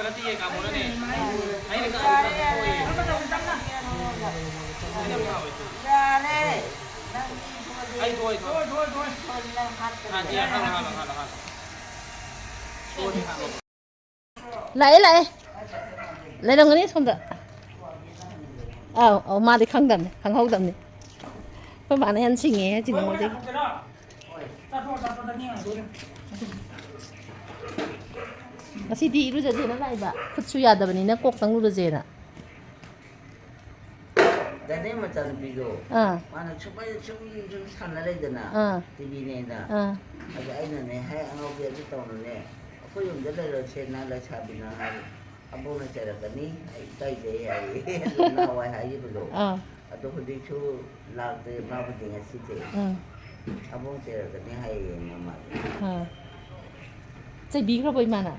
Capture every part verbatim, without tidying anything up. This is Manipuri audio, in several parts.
ꯅꯠꯇꯤꯌꯦ, ꯀꯥꯃꯣꯅꯅꯦ꯫ ꯑꯩꯅ ꯀꯥꯃꯣꯅ ꯊꯣꯛꯑꯣꯏꯌꯦ꯫ ꯑꯩꯅ ꯐꯥꯎꯋꯦ꯫ ꯌꯥꯔꯦ꯫ ꯅꯪ ꯃꯤ ꯊꯣꯛꯑꯗꯤ ꯑꯩ ꯊꯣꯛꯑꯣꯏ, ꯊꯣꯛꯑꯣꯏ꯫ ꯊꯣꯛꯑꯗꯤ ꯅꯪ ꯍꯥꯠꯀꯅꯤ꯫ ꯍꯥꯠꯀꯦ, ꯍꯥꯠꯂꯣ, ꯍꯥꯠꯂꯣ, ꯍꯥꯠꯂꯣ, ꯍꯥꯠꯂꯣ꯫ ꯊꯣꯛꯑꯗꯤ ꯍꯥꯠꯂꯣ꯫ ꯂꯥꯛꯑꯦ, ꯂꯥꯛꯑꯦ꯫ ꯂꯩꯔꯝꯒꯅꯤ ꯁꯣꯝꯗ꯫ ꯑꯧ, ꯑꯧ, ꯃꯥꯗꯤ ꯈꯪꯗꯕꯅꯤ, ꯈꯪꯍꯧꯗꯕꯅꯤ꯫ ꯑꯩꯈꯣꯏ ꯃꯥꯅ ꯍꯦꯟꯅ ꯁꯤꯡꯉꯦ ꯍꯥꯏꯁꯤꯅ ꯃꯉꯣꯟꯗꯒꯤ꯫ ꯉꯁꯤꯗꯤ ꯏꯔꯨꯖꯗꯦꯅ ꯂꯥꯛꯏꯕ꯫ ꯈꯨꯠꯁꯨ ꯌꯥꯗꯕꯅꯤꯅ ꯀꯣꯛꯇꯪ ꯂꯨꯔꯁꯦꯅ꯫ ꯗꯥꯅꯦ ꯃꯆꯥꯅꯨꯄꯤꯗꯣ, ꯑꯥ꯫ ꯃꯥꯅ ꯁꯨꯝ, ꯁꯨꯝ, ꯁꯨꯝ ꯁꯥꯟꯅ ꯂꯩꯗꯅ, ꯑꯥ꯫ ꯇꯤꯚꯤꯅꯦꯅ꯫ ꯑꯥ꯫ ꯑꯗ ꯑꯩꯅꯅꯦ, "ꯍꯦ, ꯑꯉꯥꯎꯕꯤ, ꯑꯗꯨ ꯇꯧꯅꯨꯅꯦ, ꯑꯩꯈꯣꯏ ꯌꯨꯝꯗ ꯂꯩꯔꯁꯦ, ꯅꯪ ꯂꯩꯁꯥꯕꯤꯅ" ꯍꯥꯏ꯫ "ꯑꯕꯣꯛꯅ ꯆꯩꯔꯛꯀꯅꯤ, ꯑꯩ ꯏꯀꯥꯏꯖꯩ" ꯍꯥꯏꯌꯦ꯫ ꯑꯗꯨ ꯅꯍꯥꯟꯋꯥꯏ ꯍꯥꯏꯈꯤꯕꯗꯣ꯫ ꯑꯥ꯫ ꯑꯗꯣ ꯍꯧꯖꯤꯛꯁꯨ ꯂꯥꯛꯇ꯭ꯔꯦ, ꯃꯥꯕꯨꯗꯤ ꯉꯁꯤꯁꯦ꯫ ꯑꯥ꯫ "ꯑꯕꯣꯛ ꯆꯩꯔꯛꯀꯅꯤ" ꯍꯥꯏꯌꯦ ꯃꯃꯥꯗ꯫ ꯑꯥ꯫ ꯆꯩꯕꯤꯈ꯭ꯔꯕꯣ ꯏꯃꯥꯅ?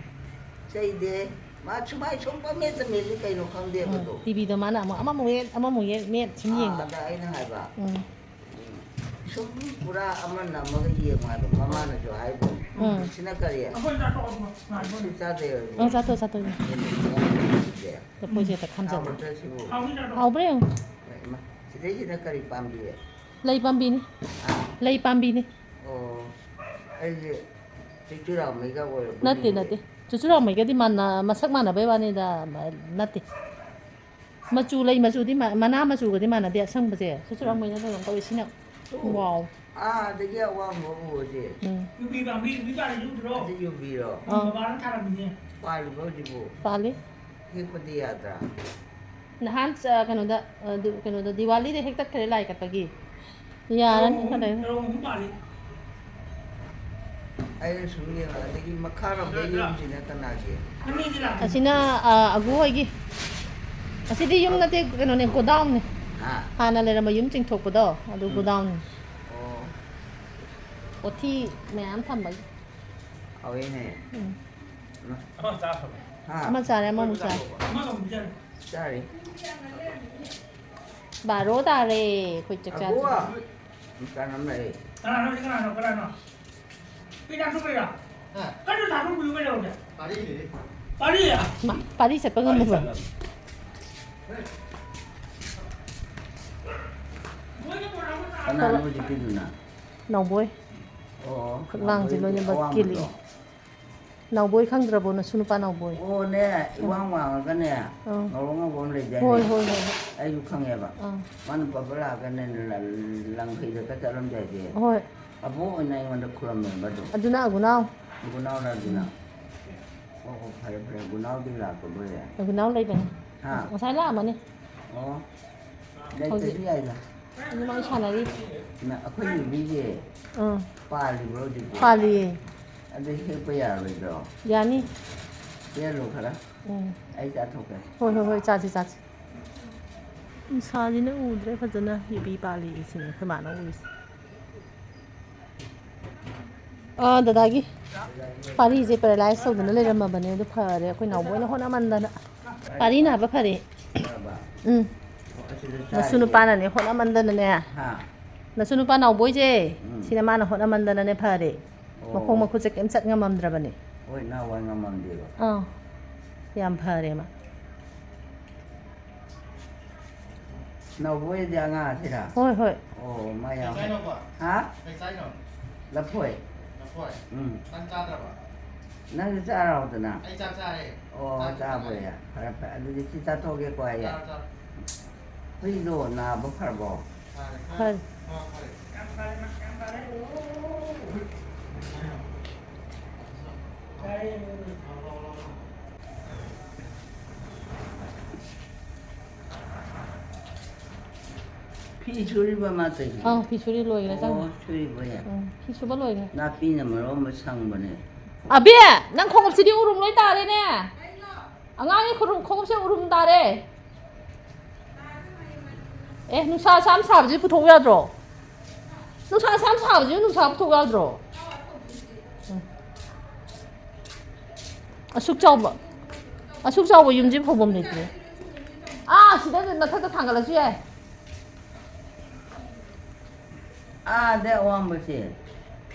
ꯆꯩꯗꯦ꯫ ꯃꯥ ꯁꯨꯃꯥꯏ ꯁꯨꯝ ꯄꯪꯃꯦꯠꯇ ꯃꯦꯠꯂꯤ ꯀꯩꯅꯣ ꯈꯪꯗꯦꯕ ꯎꯝ, ꯑꯗꯣ꯫ ꯇꯤꯚꯤꯗ ꯃꯥꯅ ꯑꯃꯨꯛ ꯑꯃꯃꯨꯛ ꯌꯦꯡ, ꯑꯃꯃꯨꯛ ꯌꯦꯡ, ꯃꯦꯠ ꯁꯨꯝ ꯑꯥ, ꯌꯦꯡꯕ꯫ ꯑꯗ ꯑꯩꯅ ꯍꯥꯏꯕ, ꯎꯝ꯫ ꯁꯨꯝ ꯄꯨꯔꯥ ꯑꯃ ꯅꯝꯃꯒ ꯌꯦꯡꯉꯣ ꯍꯥꯏꯕ, ꯃꯃꯥꯅꯁꯨ ꯍꯥꯏꯕ꯫ ꯎꯝ꯫ ꯁꯤꯅ ꯀꯔꯤ? ꯑꯩꯈꯣꯏ ꯆꯥꯊꯣꯛꯑꯣ, ꯉꯥꯏꯈꯣ꯫ ꯁꯤ ꯆꯥꯗꯣꯏꯔꯣ? ꯑ, ꯆꯥꯊꯣꯛꯑꯣ, ꯆꯥꯊꯣꯛꯑꯣ꯫ ꯁꯤꯗꯤ꯫ ꯂꯐꯣꯏꯁꯦ ꯍꯦꯛꯇ ꯈꯥꯝꯖꯜꯂꯣ꯫ ꯍꯥꯎꯕ꯭ꯔꯥ ꯁꯤꯕꯨ? ꯍꯥꯎꯕ꯭ꯔꯥ ꯌꯦꯡꯉꯣ꯫ ꯏꯃꯥ, ꯁꯤꯗꯩꯁꯤꯅ ꯀꯔꯤ ꯄꯥꯝꯕꯤ? ꯂꯩ ꯄꯥꯝꯕꯤꯅꯤ꯫ ꯍꯥ? ꯂꯩ ꯄꯥꯝꯕꯤꯅꯤ꯫ ꯑꯣ, ꯑꯩꯁꯦ ꯆꯨꯔꯆꯨꯔꯥꯃꯩꯒ ꯑꯣꯏꯔꯕꯣꯏ ꯅꯠꯇꯦ, ꯅꯤꯡꯉꯨꯔꯦ꯫ ꯅꯠꯇꯦ꯫ ꯆꯨꯔꯆꯨꯔꯥꯃꯩꯒꯗꯤ ꯃꯥꯟꯅ-, ꯃꯁꯛ ꯃꯥꯟꯅꯕꯩ ꯋꯥꯅꯤꯗ, ꯅꯠꯇꯦ꯫ ꯃꯆꯨ, ꯂꯩ ꯃꯆꯨꯗꯤ ꯃꯥ-, ꯃꯅꯥ ꯃꯆꯨꯒꯗꯤ ꯃꯥꯟꯅꯗꯦ ꯑꯁꯪꯕꯁꯦ꯫ ꯆꯨꯔꯆꯨꯔꯥꯃꯩꯅ ꯀꯩꯅꯣ ꯇꯧꯋꯦ, ꯁꯤꯅ꯫ ꯑꯣ꯫ ꯋꯥꯎ꯫ ꯑꯥꯗꯒꯤ ꯑꯋꯥꯡꯕ ꯎꯕꯁꯦ꯫ ꯎꯝ꯫ ꯌꯨꯕꯤ ꯄꯥꯝꯕꯤ, ꯌꯨꯕꯤ ꯄꯥꯜꯂꯤꯁꯦ ꯎꯗ꯭ꯔꯣ? ꯑꯗꯨ ꯌꯨꯕꯤꯔꯣ? ꯑꯥ꯫ ꯃꯃꯥꯅ ꯊꯥꯔꯝꯃꯤꯅꯦ꯫ ꯄꯥꯜꯂꯤꯕꯣ ꯍꯧꯖꯤꯛꯄꯨ? ꯄꯥꯜꯂꯤ꯫ ꯍꯦꯛꯄꯗꯤ ꯌꯥꯗ꯭ꯔꯥ? ꯅꯍꯥꯟ ꯆ-, ꯀꯩꯅꯣꯗ, ꯑ, ꯗꯨ-, ꯀꯩꯅꯣꯗ, ꯗꯤꯋꯥꯂꯤꯗ ꯍꯦꯛꯇꯠꯈ꯭ꯔꯦ ꯂꯥꯏ ꯀꯠꯄꯒꯤ꯫ ꯌꯥꯔꯅꯤ, ꯇꯔꯣꯡ ꯑꯍꯨꯝ, ꯀꯗꯥꯏ? ꯇꯔꯣꯡ ꯑꯍꯨꯝ ꯄꯥꯜꯂꯤ꯫ ꯑꯩꯅ ꯁꯨꯝ ꯌꯦꯡꯉꯛꯑꯗꯒꯤ ꯃꯈꯥꯔꯣꯝꯗ ꯌꯨꯝꯁꯤꯅ ꯀꯅꯥꯒꯤ? ꯑꯅꯤꯗꯤ ꯂꯥꯛꯄꯅꯤ꯫ ꯑꯁꯤꯅ, ꯑ, ꯑꯒꯨ ꯍꯣꯏꯒꯤ꯫ ꯑꯁꯤꯗꯤ ꯌꯨꯝ ꯅꯠꯇꯦ, ꯀꯩꯅꯣꯅꯦ, ꯒꯣꯗꯥꯎꯟꯅꯦ꯫ ꯍꯥ? ꯍꯥꯟꯅ ꯂꯩꯔꯝꯕ ꯌꯨꯝ ꯆꯤꯡꯊꯣꯛꯄꯗꯣ, ꯑꯗꯨ ꯎꯝ꯫ ꯒꯣꯗꯥꯎꯟꯅꯦ꯫ ꯑꯣ꯫ ꯄꯣꯠꯊꯤ ꯃꯌꯥꯝ ꯊꯝꯕꯒꯤ꯫ ꯍꯥꯎꯋꯦꯅꯦ꯫ ꯎꯝ꯫ ꯏꯃꯥ꯫ ꯑꯃ ꯆꯥꯈ꯭ꯔꯕ? ꯍꯥ? ꯑꯃ ꯆꯥꯔꯦ, ꯑꯃꯃꯨꯛ ꯆꯥꯔꯦ꯫ ꯑꯃꯒ ꯑꯃꯨꯛ ꯄꯤꯖꯔꯦ꯫ ꯆꯥꯔꯤ꯫ ꯕꯥꯔꯣ ꯇꯥꯔꯦ, ꯑꯩꯈꯣꯏ ꯆꯥꯛ ꯆꯥꯗ꯭ꯔꯤ꯫ ꯑꯒꯨ! ꯗꯨꯀꯥꯟ ꯑꯃ ꯂꯩ꯫ ꯀꯅꯥꯅꯣ, ꯁꯤ ꯀꯅꯥꯅꯣ, ꯀꯅꯥꯅꯣ? ꯄꯤ ꯅꯪꯁꯨ ꯀꯩꯔꯥ? ꯍꯥ? ꯀꯩꯅꯣ ꯊꯥꯗꯣꯛꯄꯤꯌꯨ ꯀꯩꯗꯧꯔꯒꯦ? ꯇꯥꯔꯤꯛꯅꯦ꯫ ꯄꯥꯔꯤ! ꯃꯥ, ꯄꯥꯔꯤ ꯆꯠꯄ ꯉꯝꯃꯕ? ꯀꯅꯥꯅꯣ ꯍꯧꯖꯤꯛꯀꯤꯗꯨꯅ? ꯅꯥꯎꯕꯣꯏ꯫ ꯑꯣ, ꯈꯨꯠꯂꯥꯡꯁꯦ ꯅꯥꯎꯕꯣꯏ ꯂꯣꯏꯅꯃꯛ ꯑꯋꯥꯡꯕꯗꯣ? ꯀꯦꯜꯂꯛꯑꯦ꯫ ꯅꯥꯎꯕꯣꯏ ꯈꯪꯗ꯭ꯔꯕꯣ, ꯅꯁꯨ ꯅꯨꯄꯥ ꯅꯥꯎꯕꯣꯏ? ꯑꯣꯅꯦ, ꯏꯋꯥꯡ ꯋꯥꯡꯉꯒꯅꯦ, ꯑꯥ꯫ ꯉꯧꯔꯣꯛ ꯉꯧꯕ ꯑꯃ ꯂꯩꯗꯥꯏꯅꯦ? ꯍꯣꯏ, ꯍꯣꯏ, ꯍꯣꯏ, ꯍꯣꯏ꯫ ꯑꯩꯁꯨ ꯈꯪꯉꯦꯕ꯫ ꯑꯥ꯫ ꯃꯥ ꯅꯨꯄꯥ ꯂꯥꯛꯑꯒꯅꯦ, ꯂ-, ꯂ-, ꯂꯪꯈꯩꯗꯒ ꯆꯠꯂꯝꯗꯥꯏꯁꯦ꯫ ꯍꯣꯏ꯫ ꯑꯕꯣꯛ ꯑꯣꯏꯅ ꯑꯩꯉꯣꯟꯗ ꯈꯨꯔꯝꯃꯦꯕ ꯑꯗꯨꯝ꯫ ꯑꯗꯨꯅ ꯑꯒꯨꯅꯥꯎ꯫ ꯑꯒꯨꯅꯥꯎꯔ ꯑꯗꯨꯅ? ꯎꯝ꯫ ꯑꯣ, ꯑꯣ, ꯐꯔꯦ, ꯐꯔꯦ, ꯑꯒꯨꯅꯥꯎꯗꯤ ꯂꯥꯛꯄ ꯂꯣꯏꯔꯦ꯫ ꯑꯒꯨꯅꯥꯎ ꯂꯩꯕꯅꯤ꯫ ꯍꯥ? ꯉꯁꯥꯏ ꯂꯥꯛꯑꯝꯃꯅꯤ꯫ ꯑꯣ꯫ ꯍꯧꯖꯤꯛ꯫ ꯂꯩꯇ꯭ꯔꯁꯨ ꯌꯥꯏꯗ꯫ ꯑꯗꯨꯃꯥꯏꯅ ꯁꯥꯟꯅꯔꯤ꯫ ꯅ-, ꯑꯩꯈꯣꯏ ꯌꯨꯝꯕꯤꯁꯦ ꯑꯥ꯫ ꯄꯥꯜꯂꯤꯕ꯭ꯔꯣ ꯍꯧꯖꯤꯛꯄꯨ? ꯄꯥꯜꯂꯤꯌꯦ꯫ ꯑꯗꯨ ꯍꯦꯛꯄ ꯌꯥꯔꯣꯏꯗ꯭ꯔꯣ? ꯌꯥꯅꯤ꯫ ꯍꯦꯛꯍꯜꯂꯣ ꯈꯔ꯫ ꯎꯝ꯫ ꯑꯩ ꯆꯥꯊꯣꯛꯀꯦ꯫ ꯍꯣꯏ, ꯍꯣꯏ, ꯍꯣꯏ, ꯆꯥꯁꯤ, ꯆꯥꯁꯤ꯫ ꯅꯨꯡꯁꯥꯁꯤꯅ ꯎꯗ꯭ꯔꯦ ꯐꯖꯅ, ꯌꯨꯕꯤ ꯄꯥꯜꯂꯤ ꯁꯤꯅꯤ ꯑꯩꯈꯣꯏ ꯃꯥꯅ ꯎꯔꯤꯁꯦ꯫ ꯑꯥ, ꯗꯗꯥꯒꯤ ꯄꯥꯔꯤꯁꯦ paralyze ꯇꯧꯗꯅ ꯂꯩꯔꯝꯃꯕꯅꯦ, ꯑꯗꯨ ꯐꯔꯦ, ꯑꯩꯈꯣꯏ ꯅꯥꯎꯕꯣꯏꯅ ꯍꯣꯠꯅꯃꯟꯗꯅ꯫ ꯄꯥꯔꯤ ꯅꯥꯕ ꯐꯔꯦ꯫ ꯎꯝ꯫ ꯑꯣ, ꯑꯁꯤꯗ ꯅꯁꯨ ꯆꯥꯔꯤꯕ? ꯅꯨꯄꯥꯅꯅꯦ ꯍꯣꯠꯅꯃꯟꯗꯅꯅꯦ꯫ ꯍꯥ? ꯅꯁꯨ ꯅꯨꯄꯥ ꯅꯥꯎꯕꯣꯏꯁꯦ, ꯎꯝ꯫ ꯁꯤꯅ ꯃꯥꯅ ꯍꯣꯠꯅꯃꯟꯗꯅꯅꯦ ꯐꯔꯦ꯫ ꯑꯣ꯫ ꯃꯈꯣꯡ ꯃꯈꯨꯠꯁꯦ ꯀꯩꯝ ꯆꯠ ꯉꯝꯃꯝꯗ꯭ꯔꯕꯅꯦ꯫ ꯍꯣꯏ, ꯅꯍꯥꯟꯋꯥꯏ ꯉꯝꯃꯝꯗꯦꯕ꯫ ꯑꯥ꯫ ꯌꯥꯝ ꯐꯔꯦ ꯃꯥ꯫ ꯅꯧꯕꯣꯏꯗꯤ ꯑꯉꯥꯡ ꯑꯁꯤꯔ? ꯍꯣꯏ, ꯍꯣꯏ꯫ ꯑꯣ, ꯃꯥ ꯌꯥꯝ ꯀꯩ ꯆꯥꯏꯅꯣꯕ? ꯍꯥ? ꯀꯩ ꯆꯥꯏꯅꯣ? ꯂꯐꯣꯏ꯫ ꯂꯐꯣꯏ? ꯎꯝ꯫ ꯅꯪ ꯆꯥꯗ꯭ꯔꯕ? ꯅꯪꯁꯨ ꯆꯥꯔꯣꯗꯅ꯫ ꯑꯩ ꯆꯥꯛ ꯆꯥꯔꯦ꯫ ꯑꯣ, ꯆꯥꯛ ꯆꯥꯕ ꯆꯥꯔꯦ꯫ ꯌꯥ-, ꯐꯔꯦ, ꯐꯔꯦ꯫ ꯑꯗꯨꯗꯤ ꯁꯤ ꯆꯥꯊꯣꯛꯑꯒꯦꯀꯣ ꯑꯩ꯫ ꯆꯥꯔꯣ, ꯆꯥꯔꯣ꯫ ꯍꯨꯏꯗꯣ ꯅꯥꯕ ꯐꯔꯕꯣ? ꯐꯔꯦ, ꯐꯔꯦ꯫ ꯐꯔꯦ꯫ ꯃꯥ ꯐꯔꯦ꯫ ꯐꯤ ꯁꯨꯔꯤꯕ ꯃꯥ ꯇꯧꯔꯤꯁꯦ? ꯑꯥ, ꯐꯤ ꯁꯨꯔꯤ ꯂꯣꯏꯈ꯭ꯔꯦ, ꯑꯣ, ꯆꯪꯉꯦ꯫ ꯁꯨꯔꯤꯕꯣ ꯌꯥ? ꯎꯝ, ꯐꯤ ꯁꯨꯕ ꯂꯣꯏꯈ꯭ꯔꯦ꯫ ꯅꯥꯄꯤꯅ ꯃꯔꯣꯟ ꯑꯃ ꯁꯪꯕꯅꯦ꯫ ꯑꯕꯤ, ꯅꯪ ꯈꯣꯡꯎꯞꯁꯤꯗꯤ ꯎꯔꯨꯝ ꯂꯣꯏ ꯇꯥꯔꯦꯅꯦ꯫ ꯑꯉꯥꯡꯒꯤ ꯈꯨꯔꯨꯝ-, ꯈꯣꯡꯎꯞꯁꯦ ꯎꯔꯨꯝ ꯇꯥꯔꯦ꯫ ꯑꯦ, ꯅꯨꯡꯁꯥ ꯑꯁꯥꯝ ꯁꯥꯕꯁꯤ ꯄꯨꯊꯣꯛꯎ ꯌꯥꯗ꯭ꯔꯣ? ꯅꯨꯡꯁꯥ ꯑꯁꯥꯝ ꯁꯥꯕꯁꯤ ꯅꯨꯡꯁꯥ ꯄꯨꯊꯣꯛꯎ ꯌꯥꯗ꯭ꯔꯣ? ꯎꯝ꯫ ꯑꯁꯨꯛ ꯆꯥꯎꯕ, ꯑꯁꯨꯛ ꯆꯥꯎꯕ ꯌꯨꯝꯁꯤ ꯐꯧꯐꯝ ꯂꯩꯇ꯭ꯔꯦ꯫ ꯑꯥ, ꯁꯤꯗ ꯃꯊꯛꯇ ꯊꯥꯡꯒꯠꯂꯁꯨ ꯌꯥꯏ꯫ ꯑꯥꯗ ꯑꯋꯥꯡꯕꯁꯦ꯫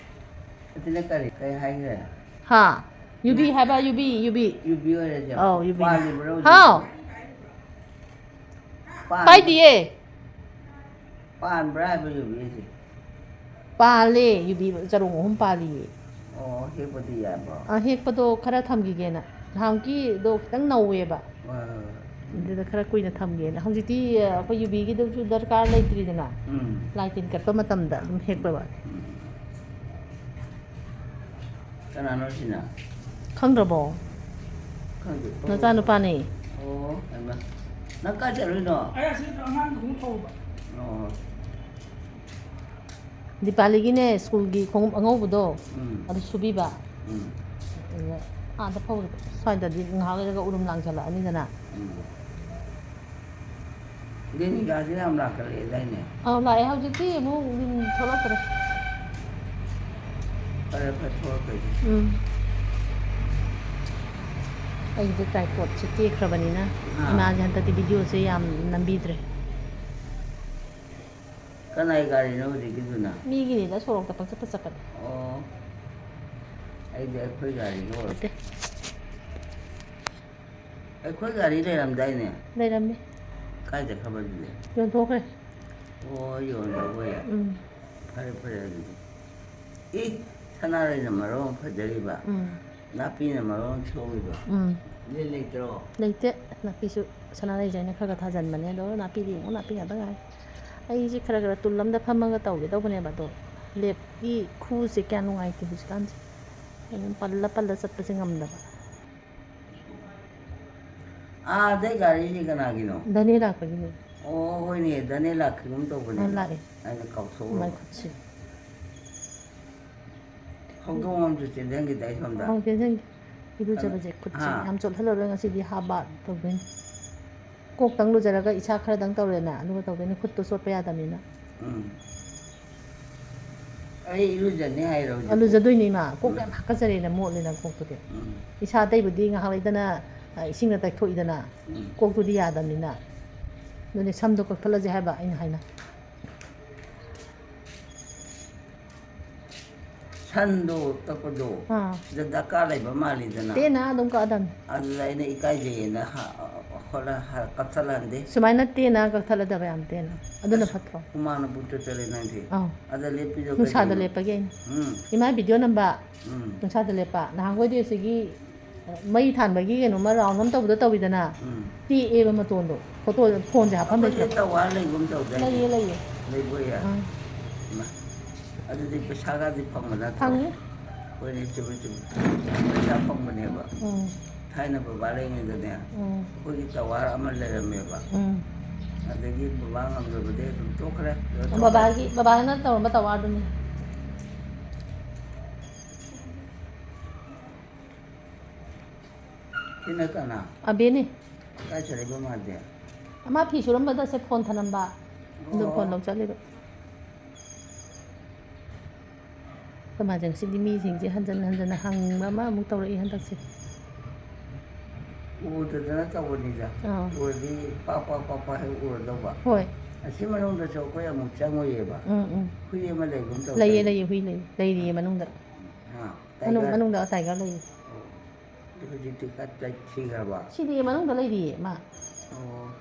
ꯑꯗꯨꯅ ꯀꯔꯤ, ꯀꯔꯤ ꯍꯥꯏꯈ꯭ꯔꯦ? ꯍꯥ? ꯌꯨꯕꯤ ꯍꯥꯏꯕ, ꯌꯨꯕꯤ, ꯌꯨꯕꯤ꯫ ꯌꯨꯕꯤ ꯑꯣꯏꯔꯗꯤ꯫ ꯑꯧ, ꯌꯨꯕꯤ꯫ ꯄꯥꯜꯂꯤꯕ꯭ꯔꯣ ꯍꯧꯖꯤꯛ? ꯍꯥꯎ꯫ ꯄꯥꯟ-, ꯄꯥꯏꯗꯤꯌꯦ꯫ ꯄꯥꯟꯕ꯭ꯔꯥ ꯍꯥꯏꯕ ꯌꯨꯕꯤꯁꯦ? ꯄꯥꯜꯂꯦ, ꯌꯨꯕꯤ ꯆꯔꯣꯡ ꯑꯍꯨꯝ ꯄꯥꯜꯂꯤꯌꯦ꯫ ꯑꯣ, ꯍꯦꯛꯄꯗꯤ ꯌꯥꯕ꯭ꯔꯣ? ꯑ, ꯍꯦꯛꯄꯗꯣ ꯈꯔ ꯊꯝꯈꯤꯒꯦꯅ꯫ ꯅꯍꯥꯟꯃꯨꯛꯀꯤꯗꯣ ꯈꯤꯇꯪ ꯅꯧꯋꯦꯕ꯫ ꯍꯣꯏ, ꯍꯣꯏ, ꯍꯣꯏ꯫ ꯑꯗꯨꯗ ꯈꯔ ꯀꯨꯏꯅ ꯊꯝꯒꯦꯅ꯫ ꯍꯧꯖꯤꯛꯇꯤ, ꯑ, ꯑꯩꯈꯣꯏ ꯌꯨꯕꯤꯒꯤꯗꯨꯁꯨ ꯗꯔꯀꯥꯔ ꯂꯩꯇ꯭ꯔꯤꯗꯅ꯫ ꯎꯝ꯫ ꯂꯥꯏ ꯇꯤꯟ ꯀꯠꯄ ꯃꯇꯝꯗ ꯑꯗꯨꯝ ꯍꯦꯛꯄ ꯋꯥꯅꯤ꯫ ꯎꯝ꯫ ꯀꯅꯥꯅꯣ ꯁꯤꯅ? ꯈꯪꯗ꯭ꯔꯕꯣ? ꯈꯪꯗꯦ꯫ ꯅꯆꯥꯅꯨꯄꯥꯅꯦ꯫ ꯑꯣ, ꯍꯩꯃꯥ꯫ ꯅꯪ ꯀꯥꯏ ꯆꯠꯂꯨꯏꯅꯣ? ꯑꯩ ꯑꯁꯤ ꯑꯉꯥꯡꯗꯨ ꯈꯣꯡꯎꯞ ꯐꯧꯕ꯫ ꯑꯣ꯫ ꯗꯤꯄꯥꯂꯤꯒꯤꯅꯦ, ꯁ꯭ꯀꯨꯜꯒꯤ ꯈꯣꯡꯎꯞ ꯑꯉꯧꯕꯗꯣ, ꯎꯝ꯫ ꯑꯗꯨ ꯁꯨꯕꯤꯕ꯫ ꯎꯝ꯫ ꯑꯗꯨꯒ ꯑꯥꯗ ꯐꯧꯔꯤꯕ꯫ ꯁ꯭ꯋꯥꯏꯗꯗꯤ ꯉꯥꯏꯍꯥꯛ ꯂꯩꯔꯒ ꯎꯔꯨꯝ ꯂꯥꯡꯁꯜꯂꯛꯑꯅꯤꯗꯅ꯫ ꯎꯝ꯫ ꯂꯦꯅꯤꯀꯥꯁꯦ ꯌꯥꯝ ꯂꯥꯛꯀꯜꯂꯛꯑꯦꯗꯥꯏꯅꯦ? ꯑꯧ, ꯂꯥꯛꯑꯦ꯫ ꯍꯧꯖꯤꯛꯇꯤ ꯑꯃꯨꯛ ꯌꯨꯝ ꯊꯣꯛꯂꯛꯇ꯭ꯔꯦ꯫ ꯐꯔꯦ, ꯐꯔꯦ, ꯊꯣꯛꯂꯛꯇ꯭ꯔꯗꯤ꯫ ꯎꯝ꯫ ꯑꯩꯒꯤꯁꯦ tripodꯁꯦ ꯇꯦꯛꯈ꯭ꯔꯕꯅꯤꯅ ꯑꯥ꯫ ꯏꯃꯥꯁꯦ ꯍꯟꯗꯛꯇꯤ videoꯁꯦ ꯌꯥꯝ ꯅꯝꯕꯤꯗ꯭ꯔꯦ꯫ ꯀꯅꯥꯏ ꯒꯥꯔꯤꯅꯣ ꯍꯧꯖꯤꯛꯀꯤꯗꯨꯅ? ꯃꯤꯒꯤꯅꯤꯗ, ꯁꯣꯔꯣꯛꯇ ꯄꯪꯆꯠꯇ ꯆꯠꯄꯅꯦ꯫ ꯑꯣ꯫ ꯑꯩꯗꯤ ꯑꯩꯈꯣꯏ ꯒꯥꯔꯤꯒ ꯑꯣꯏꯔꯦ꯫ ꯅꯠꯇꯦ꯫ ꯑꯩꯈꯣꯏ ꯒꯥꯔꯤ ꯂꯩꯔꯝꯗꯥꯏꯅꯦ? ꯂꯩꯔꯝꯃꯤ꯫ ꯀꯥꯏ ꯆꯠꯈ꯭ꯔꯕ ꯑꯗꯨꯗꯤ? ꯌꯣꯟꯊꯣꯛꯈ꯭ꯔꯦ꯫ ꯑꯣ, ꯌꯣꯟꯈ꯭ꯔꯕ ꯑꯣꯏꯔꯦ꯫ ꯎꯝ꯫ ꯐꯔꯦ, ꯐꯔꯦ ꯑꯗꯨꯗꯤ꯫ ꯑꯦ, ꯁꯅꯥꯔꯩꯅ ꯃꯔꯣꯟ ꯑꯃ ꯐꯖꯔꯤꯕ꯫ ꯎꯝ꯫ ꯅꯥꯄꯤꯅ ꯃꯔꯣꯟ ꯑꯃ ꯁꯣꯡꯉꯤꯕ꯫ ꯎꯝ꯫ ꯂꯦꯟ ꯂꯩꯇ꯭ꯔꯣ? ꯂꯩꯇꯦ꯫ ꯅꯥꯄꯤꯁꯨ ꯁꯅꯥꯔꯩꯁꯦ ꯑꯩꯅ ꯈꯔ ꯈꯔ ꯊꯥꯖꯟꯕꯅꯦ, ꯑꯗꯣ ꯅꯥꯄꯤꯗꯤ ꯌꯦꯡꯉꯨ, ꯅꯥꯄꯤ ꯉꯥꯛꯇ ꯉꯥꯏꯔꯦ꯫ ꯑꯩꯁꯦ ꯈꯔ ꯈꯔ ꯇꯨꯜ ꯑꯃꯗ ꯐꯝꯃꯒ ꯇꯧꯒꯦ ꯇꯧꯕꯅꯦꯕ, ꯑꯗꯣ ꯂꯦꯞꯀꯤ ꯈꯨꯁꯦ ꯀꯌꯥ ꯅꯨꯡꯉꯥꯏꯇꯦ ꯍꯧꯖꯤꯛꯀꯥꯟꯁꯦ꯫ ꯑꯗꯨꯝ ꯄꯜꯂ ꯄꯜꯂ ꯆꯠꯄꯁꯦ ꯉꯝꯗꯕ꯫ ꯑꯥꯗꯩ ꯒꯥꯔꯤꯁꯤ ꯀꯅꯥꯒꯤꯅꯣ? ꯙꯅꯦ ꯂꯥꯛꯄꯒꯤꯅꯦ꯫ ꯑꯣ, ꯍꯣꯏꯅꯦ, ꯙꯅꯦ ꯂꯥꯛꯈꯤꯒꯨꯝ ꯇꯧꯕꯅꯦ꯫ ꯑ, ꯂꯥꯛꯑꯦ꯫ ꯑꯩꯅ ꯀꯥꯎꯊꯣꯛꯎꯔꯕ꯫ ꯃꯥꯏ ꯈꯨꯠꯁꯦ꯫ ꯍꯧꯗꯣꯡ ꯑꯃꯁꯨ ꯆꯦꯟꯁꯤꯟꯈꯤꯗꯥꯏ ꯁꯣꯝꯗ? ꯑꯧ, ꯆꯦꯟꯁꯤꯟꯈꯤ꯫ ꯏꯔꯨꯖꯕꯁꯦ ꯀꯅꯥ? ꯈꯨꯠꯁꯦ ꯍꯥ? ꯌꯥꯝ ꯆꯣꯠꯍꯜꯂꯔꯣꯏ, ꯉꯁꯤꯗꯤ ꯍꯥꯕ ꯇꯧꯗꯣꯏꯅꯤ꯫ ꯀꯣꯛꯇꯪ ꯂꯨꯖꯔꯒ ꯏꯁꯥ ꯈꯔꯗꯪ ꯇꯧꯔꯦꯅ, ꯑꯗꯨꯒ ꯇꯧꯗꯣꯏꯅꯤ, ꯈꯨꯠꯇꯣ ꯆꯣꯠꯄ ꯌꯥꯗꯕꯅꯤꯅ꯫ ꯎꯝ꯫ ꯑꯩ ꯏꯔꯨꯖꯅꯤ ꯍꯥꯏꯔꯣ ꯑ, ꯍꯧꯖꯤꯛ? ꯂꯨꯖꯗꯣꯏꯅꯤ ꯏꯃꯥ꯫ ꯀꯣꯛ ꯎꯝ꯫ ꯌꯥꯝ ꯍꯥꯀꯠꯆꯔꯦꯅ ꯃꯣꯠꯂꯦꯅ ꯀꯣꯛꯇꯨꯗꯤ꯫ ꯎꯝ꯫ ꯏꯁꯥ ꯑꯇꯩꯕꯨꯗꯤ ꯉꯥꯏꯍꯥꯛ ꯂꯩꯇꯅ, ꯑ, ꯏꯁꯤꯡꯅ ꯇꯩꯊꯣꯛꯏꯗꯅ, ꯎꯝ꯫ ꯀꯣꯛꯇꯨꯗꯤ ꯌꯥꯗꯕꯅꯤꯅ꯫ ꯑꯗꯨꯅꯦ ꯁꯝꯗꯣ ꯀꯛꯊꯠꯂꯁꯦ ꯍꯥꯏꯕ ꯑꯩꯅ ꯍꯥꯏꯅ꯫ ꯁꯟꯗꯣ ꯀꯛꯄꯗꯣ ꯑꯥ꯫ ꯁꯤꯗ ꯗꯔꯀꯥꯔ ꯂꯩꯕ ꯃꯥꯜꯂꯤꯗꯅ꯫ ꯇꯦꯟꯅ ꯑꯗꯨꯝ ꯀꯛꯑꯗꯝꯅꯤ꯫ ꯑꯗꯨꯗ ꯑꯩꯅ ꯏꯀꯥꯏꯖꯩꯌꯦꯅ ꯍ-, ꯍꯣꯠꯂ-, ꯍ-, ꯀꯛꯊꯠꯂꯛꯍꯟꯗꯦ꯫ ꯁꯨꯃꯥꯏꯅ ꯇꯦꯟꯅ ꯀꯛꯊꯠꯂꯗꯕ ꯌꯥꯝ ꯇꯦꯟꯅ꯫ ꯑꯗꯨꯅ ꯑꯁ, ꯐꯠꯇ꯭ꯔꯣ? ꯍꯨꯃꯥꯡꯅ ꯄꯨꯡꯆꯣꯠ ꯆꯣꯠꯂꯦ ꯅꯪꯗꯤ꯫ ꯑꯥꯎ꯫ ꯑꯗ ꯂꯦꯞꯄꯤꯗꯣ ꯅꯨꯡꯁꯥꯗ ꯀꯩꯗꯧꯅꯣ? ꯂꯦꯞꯄꯒꯤ ꯑꯩꯅ꯫ ꯎꯝ꯫ ꯏꯃꯥ ꯚꯤꯗꯤꯑꯣ ꯅꯝꯕ꯫ ꯎꯝ꯫ ꯅꯨꯡꯁꯥꯗ ꯂꯦꯞꯄ꯫ ꯅꯍꯥꯟꯈꯣꯏꯗꯤ ꯑꯁꯤꯒꯤ ꯃꯩ ꯊꯥꯟꯕꯒꯤ ꯀꯩꯅꯣꯝꯃ ꯔꯥꯎꯟ ꯑꯃ ꯇꯧꯕꯗꯣ ꯇꯧꯋꯤꯗꯅ꯫ ꯎꯝ꯫ ꯇꯦꯛꯑꯦꯕ ꯃꯇꯣꯟꯗꯣ꯫ ꯐꯣꯇꯣ ꯐꯣꯟꯁꯦ ꯍꯥꯞꯐꯝ ꯑꯩꯈꯣꯏꯁꯦ ꯂꯩꯇ꯭ꯔꯦ꯫ ꯇꯋꯥꯔ ꯂꯩꯒꯨꯝ ꯇꯧꯗꯥꯏꯅꯦ? ꯂꯩꯌꯦ, ꯂꯩꯌꯦ꯫ ꯂꯩꯕꯣꯏꯌꯦ? ꯑꯥ꯫ ꯏꯃꯥ, ꯑꯗꯨꯗꯤ ꯄꯩꯁꯥꯒꯗꯤ ꯐꯪꯕ ꯅꯠꯇ꯭ꯔꯣ? ꯐꯪꯉꯤ꯫ ꯍꯣꯏꯅꯦ, ꯆꯨꯝꯃꯤ, ꯆꯨꯝꯃꯤ꯫ ꯄꯩꯁꯥ ꯐꯪꯕꯅꯦꯕ꯫ ꯎꯝ꯫ ꯊꯥꯏꯅ ꯕꯕꯥ ꯂꯩꯔꯤꯉꯩꯗꯅꯦ, ꯎꯝ꯫ ꯑꯩꯈꯣꯏꯒꯤ ꯇꯋꯥꯔ ꯑꯃ ꯂꯩꯔꯝꯃꯦꯕ꯫ ꯎꯝ꯫ ꯑꯗꯒꯤ ꯕꯕꯥ ꯉꯝꯗꯕꯗꯒꯤ ꯑꯗꯨꯝ ꯇꯣꯛꯈ꯭ꯔꯦ꯫ ꯀꯩꯅꯣ ꯇꯧꯈ꯭ꯔꯦ꯫ ꯕꯕꯥꯒꯤ, ꯕꯕꯥꯅ ꯇꯧꯔꯝꯕ ꯇꯋꯥꯔꯗꯨꯅꯤ꯫ ꯁꯤꯅ ꯀꯅꯥ? ꯑꯕꯦꯅꯤ꯫ ꯀꯥꯏ ꯆꯠꯂꯤꯕ ꯃꯥꯗꯤ? ꯃꯥ ꯐꯤ ꯁꯨꯔꯝꯕꯗ ꯁꯦ ꯐꯣꯟ ꯊꯅꯝꯕ꯫ ꯑꯗꯨ ꯑꯣ꯫ ꯐꯣꯟ ꯂꯧ ꯆꯠꯂꯤꯕ꯫ ꯑꯩꯈꯣꯏ ꯃꯥꯁꯦ ꯉꯁꯤꯗꯤ ꯃꯤꯁꯤꯡꯁꯦ ꯍꯟꯖꯟ ꯍꯟꯖꯟꯅ ꯍꯪꯕ ꯑꯃꯃꯨꯛ ꯇꯧꯔꯛꯏ ꯍꯟꯗꯛꯁꯦ꯫ ꯎꯗꯗꯅ ꯇꯧꯕꯅꯤꯗ꯫ ꯑꯥ꯫ ꯎꯔꯗꯤ ꯄꯥꯛ ꯄꯥꯛ ꯄꯥꯛ ꯄꯥꯛ ꯍꯦꯛ ꯎꯔꯗꯧꯕ꯫ ꯍꯣꯏ꯫ ꯑꯁꯤ ꯃꯅꯨꯡꯗꯁꯨ ꯑꯩꯈꯣꯏ ꯑꯃꯨꯛ ꯆꯪꯉꯨꯏꯌꯦꯕ꯫ ꯎꯝ, ꯎꯝ꯫ ꯍꯨꯏ ꯑꯃ ꯂꯩꯒꯨꯝ ꯇꯧꯗꯥꯏꯅꯦ? ꯂꯩꯌꯦ, ꯂꯩꯌꯦ, ꯍꯨꯏ ꯂꯩꯌꯦ꯫ ꯂꯩꯔꯤꯌꯦ ꯃꯅꯨꯡꯗ꯫ ꯍꯥ, ꯃꯅꯨꯡ-, tiger? ꯃꯅꯨꯡꯗ tiger ꯂꯩꯌꯦ꯫ ꯑꯣ꯫ ꯑꯗꯨ ꯍꯧꯖꯤꯛꯇꯤ ꯀꯠ-, ꯀꯠ ꯊꯤꯈ꯭ꯔꯕ? ꯁꯤꯗꯤ ꯃꯅꯨꯡꯗ ꯂꯩꯔꯤꯌꯦ ꯃꯥ꯫ ꯑꯣ꯫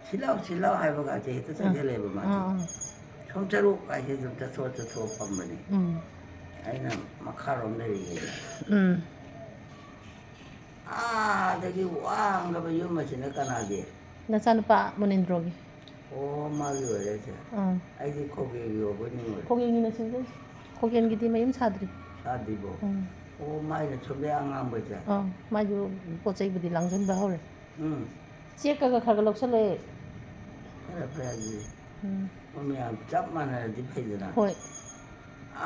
ꯁꯤ ꯂꯥꯎ, ꯁꯤ ꯂꯥꯎ ꯍꯥꯏꯕꯒꯁꯦ ꯍꯦꯛꯇ ꯑꯥ꯫ ꯆꯪꯁꯤꯜꯂꯦꯕ ꯃꯥꯁꯦ꯫ ꯑꯥ, ꯑꯥ꯫ ꯁꯣꯝ ꯆꯠꯂꯨ ꯍꯥꯏꯁꯦ ꯑꯗꯨꯝ ꯆꯠꯊꯣꯛ ꯆꯠꯊꯣꯛꯑ ꯐꯝꯕꯅꯦ꯫ ꯎꯝ꯫ ꯑꯩꯅ ꯃꯈꯥꯔꯣꯝ ꯂꯩꯔꯤꯉꯩꯗ꯫ ꯎꯝ꯫ ꯑꯥꯗꯒꯤ ꯋꯥꯡꯈ꯭ꯔꯕ ꯌꯨꯝ ꯑꯁꯤꯅ ꯀꯅꯥꯒꯤ? ꯅꯆꯥꯅꯨꯄꯥ ꯃꯨꯅꯤꯟꯗ꯭ꯔꯣꯒꯤ꯫ ꯑꯣ, ꯃꯥꯒꯤ ꯑꯣꯏꯔꯦ ꯑꯩꯁꯦ꯫ ꯑꯥ꯫ ꯑꯩꯗꯤ ꯈꯣꯒꯦꯒꯤ ꯑꯣꯏꯕꯣꯏ ꯅꯤꯡꯉꯨꯔꯦ꯫ ꯈꯣꯒꯦꯒꯤꯅ ꯁꯤꯗ, ꯈꯣꯒꯦꯟꯒꯤꯗꯤ ꯃꯌꯨꯝ ꯁꯥꯗ꯭ꯔꯤ꯫ ꯁꯥꯗ꯭ꯔꯤꯕꯣ? ꯎꯝ꯫ ꯑꯣ, ꯃꯥꯏꯅ ꯁꯣꯝꯗꯩ ꯑꯉꯥꯡꯕꯁꯦ? ꯑꯥ, ꯃꯥꯏꯁꯨ ꯄꯣꯠ ꯆꯩꯕꯨꯗꯤ ꯂꯥꯡꯁꯤꯟꯕ ꯍꯧꯔꯦ꯫ ꯎꯝ꯫ ꯆꯦꯛꯀꯒ ꯈꯔ ꯈꯔ ꯂꯧꯁꯜꯂꯛꯑꯦ꯫ ꯐꯔꯦ, ꯐꯔꯦ ꯑꯗꯨꯗꯤ꯫ ꯎꯝ꯫ ꯃꯣꯏ ꯃꯌꯥꯝ ꯆꯞ ꯃꯥꯟꯅꯔꯗꯤ ꯐꯩꯗꯅ꯫ ꯍꯣꯏ꯫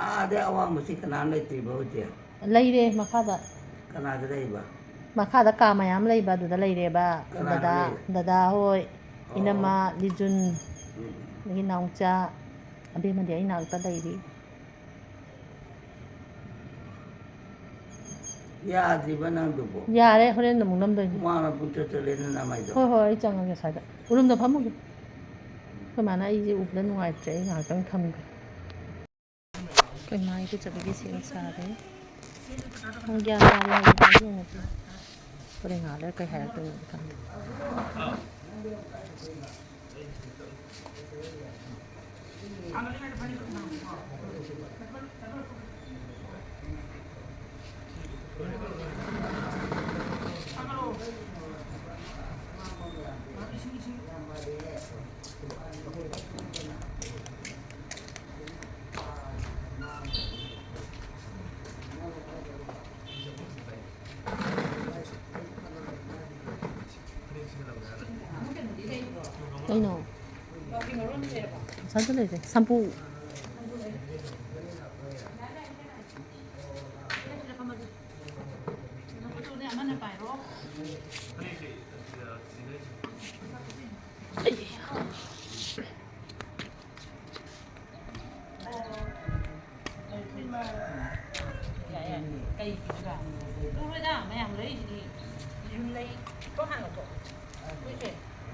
ꯑꯥꯗꯩ ꯑꯋꯥꯡꯕꯁꯤ ꯀꯅꯥꯝ ꯂꯩꯇ꯭ꯔꯤꯕꯣ ꯍꯧꯖꯤꯛ? ꯂꯩꯔꯦ ꯃꯈꯥꯗ꯫ ꯀꯅꯥꯗ ꯂꯩꯕ? ꯃꯈꯥꯗ ꯀꯥ ꯃꯌꯥꯝ ꯂꯩꯕ ꯑꯗꯨꯗ ꯂꯩꯔꯦꯕ꯫ ꯀꯅꯥꯅ ꯗꯗꯥ, ꯂꯩ? ꯗꯗꯥ ꯍꯣꯏ, ꯑꯣ꯫ ꯏꯅꯝꯃ, ꯂꯤꯖꯨꯟ, ꯎꯝ꯫ ꯑꯗꯒꯤ ꯅꯥꯎꯆꯥ, ꯑꯕꯦꯝꯃꯗꯤ ꯑꯩ ꯅꯥꯛꯇ ꯂꯩꯔꯤ꯫ ꯌꯥꯗ꯭ꯔꯤꯕ ꯅꯪꯗꯨꯕꯣ? ꯌꯥꯔꯦ, ꯍꯣꯔꯦꯟ ꯑꯃꯨꯛ ꯅꯝꯗꯣꯏꯅꯤ꯫ ꯍꯨꯃꯥꯡꯅ ꯄꯨꯡꯆꯣꯠ ꯆꯣꯠꯂꯦꯅ ꯅꯃꯥꯏꯗꯣ꯫ ꯍꯣꯏ, ꯍꯣꯏ, ꯑꯩ ꯆꯪꯉꯒꯦ ꯁ꯭ꯋꯥꯏꯗ꯫ ꯎꯔꯨꯝꯗ ꯐꯝꯃꯨꯒꯦ꯫ ꯑꯩꯈꯣꯏ ꯃꯥꯅ ꯑꯩꯁꯦ ꯎꯕꯗ ꯅꯨꯡꯉꯥꯏꯇ꯭ꯔꯦ, ꯑꯩ ꯉꯥꯏꯍꯥꯛꯇꯪ ꯊꯝꯒꯦ꯫ ꯑꯩꯈꯣꯏ ꯃꯥ ꯏꯔꯨꯖꯕꯒꯤ ꯁꯦꯝ ꯁꯥꯔꯦ꯫ ꯄꯨꯡ ꯒ꯭ꯌꯥꯟ ꯇꯥꯔꯦ ꯍꯧꯖꯤꯛ ꯐꯥꯎꯒꯤ ꯑꯣꯏꯅꯗꯤ꯫ ꯍꯣꯔꯦꯟ ꯉꯥꯏꯍꯥꯛ ꯂꯩꯔ ꯀꯩ ꯍꯥꯏꯔꯛꯇꯣꯏꯅꯣꯗꯤ ꯈꯪꯗꯦ꯫ ꯀꯩꯅꯣ? ꯉꯁꯥꯏꯗ ꯂꯩꯔꯦ꯫ ꯁꯝꯄꯨ꯫ ꯌꯥꯏ, ꯌꯥꯏ꯫ ꯀꯩꯒꯤꯅꯣꯗ? ꯇꯨꯔꯣꯏꯗ, ꯃꯌꯥꯝ ꯂꯩꯔꯤꯁꯤꯗꯤ꯫ ꯌꯨꯝ ꯂꯩ꯫ ꯀꯣꯛ ꯍꯥꯟꯅ ꯂꯧꯊꯣꯛ꯫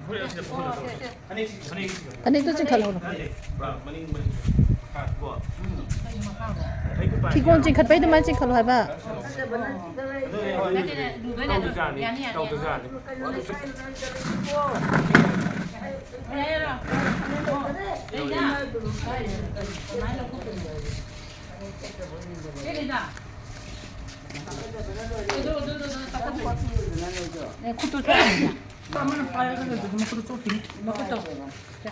ꯍꯣꯏ, ꯑꯁꯤꯗ ꯄꯨꯈꯠꯂꯣ꯫ ꯐꯅꯦꯛ, ꯐꯅꯦꯛ꯫ ꯐꯅꯦꯛꯇꯣ ꯆꯤꯡꯈꯠꯍꯧꯔꯣ꯫ ꯅꯠꯇꯦ, ꯄꯨꯔꯥ ꯃꯅꯤꯡ, ꯃꯅꯤꯡ꯫ ꯃꯈꯥ, ꯀꯣ꯫ ꯐꯤꯒꯣꯟ ꯆꯤꯡꯈꯠꯄꯩ ꯑꯗꯨꯃꯥꯏꯅ ꯆꯤꯡꯈꯠꯂꯣ ꯍꯥꯏꯕ꯫ ꯑꯗꯨꯅꯦ, ꯍꯣꯏ꯫ ꯅꯠꯇꯦ, ꯂꯨꯗꯣꯏꯅꯦ ꯑꯗꯨ꯫ ꯇꯧꯗꯣꯏꯖꯥꯠꯅꯤ, ꯌꯥꯅꯤ, ꯌꯥꯅꯤ꯫ ꯇꯧꯗꯣꯏꯖꯥꯠꯅꯤ꯫ ꯌꯥꯔꯦ, ꯌꯥꯔꯦ꯫ ꯑꯣ, ꯂꯩꯗ꯫ ꯆꯦ ꯂꯤꯟꯗꯥ꯫ ꯑꯗꯨ, ꯑꯗꯨ, ꯑꯗꯨ, ꯑꯗꯨ, ꯆꯥꯛꯈꯨꯝꯗ꯫ ꯑꯦ, ꯈꯨꯠꯇꯨ ꯆꯣꯠꯂꯤꯅꯦ꯫ ꯑꯃꯅ ꯄꯥꯏꯔꯒ ꯂꯩꯕꯗꯨ ꯃꯈꯨꯠꯇꯨ ꯆꯣꯠꯈꯤꯅꯤ꯫ ꯃꯈꯨꯠꯇꯣ꯫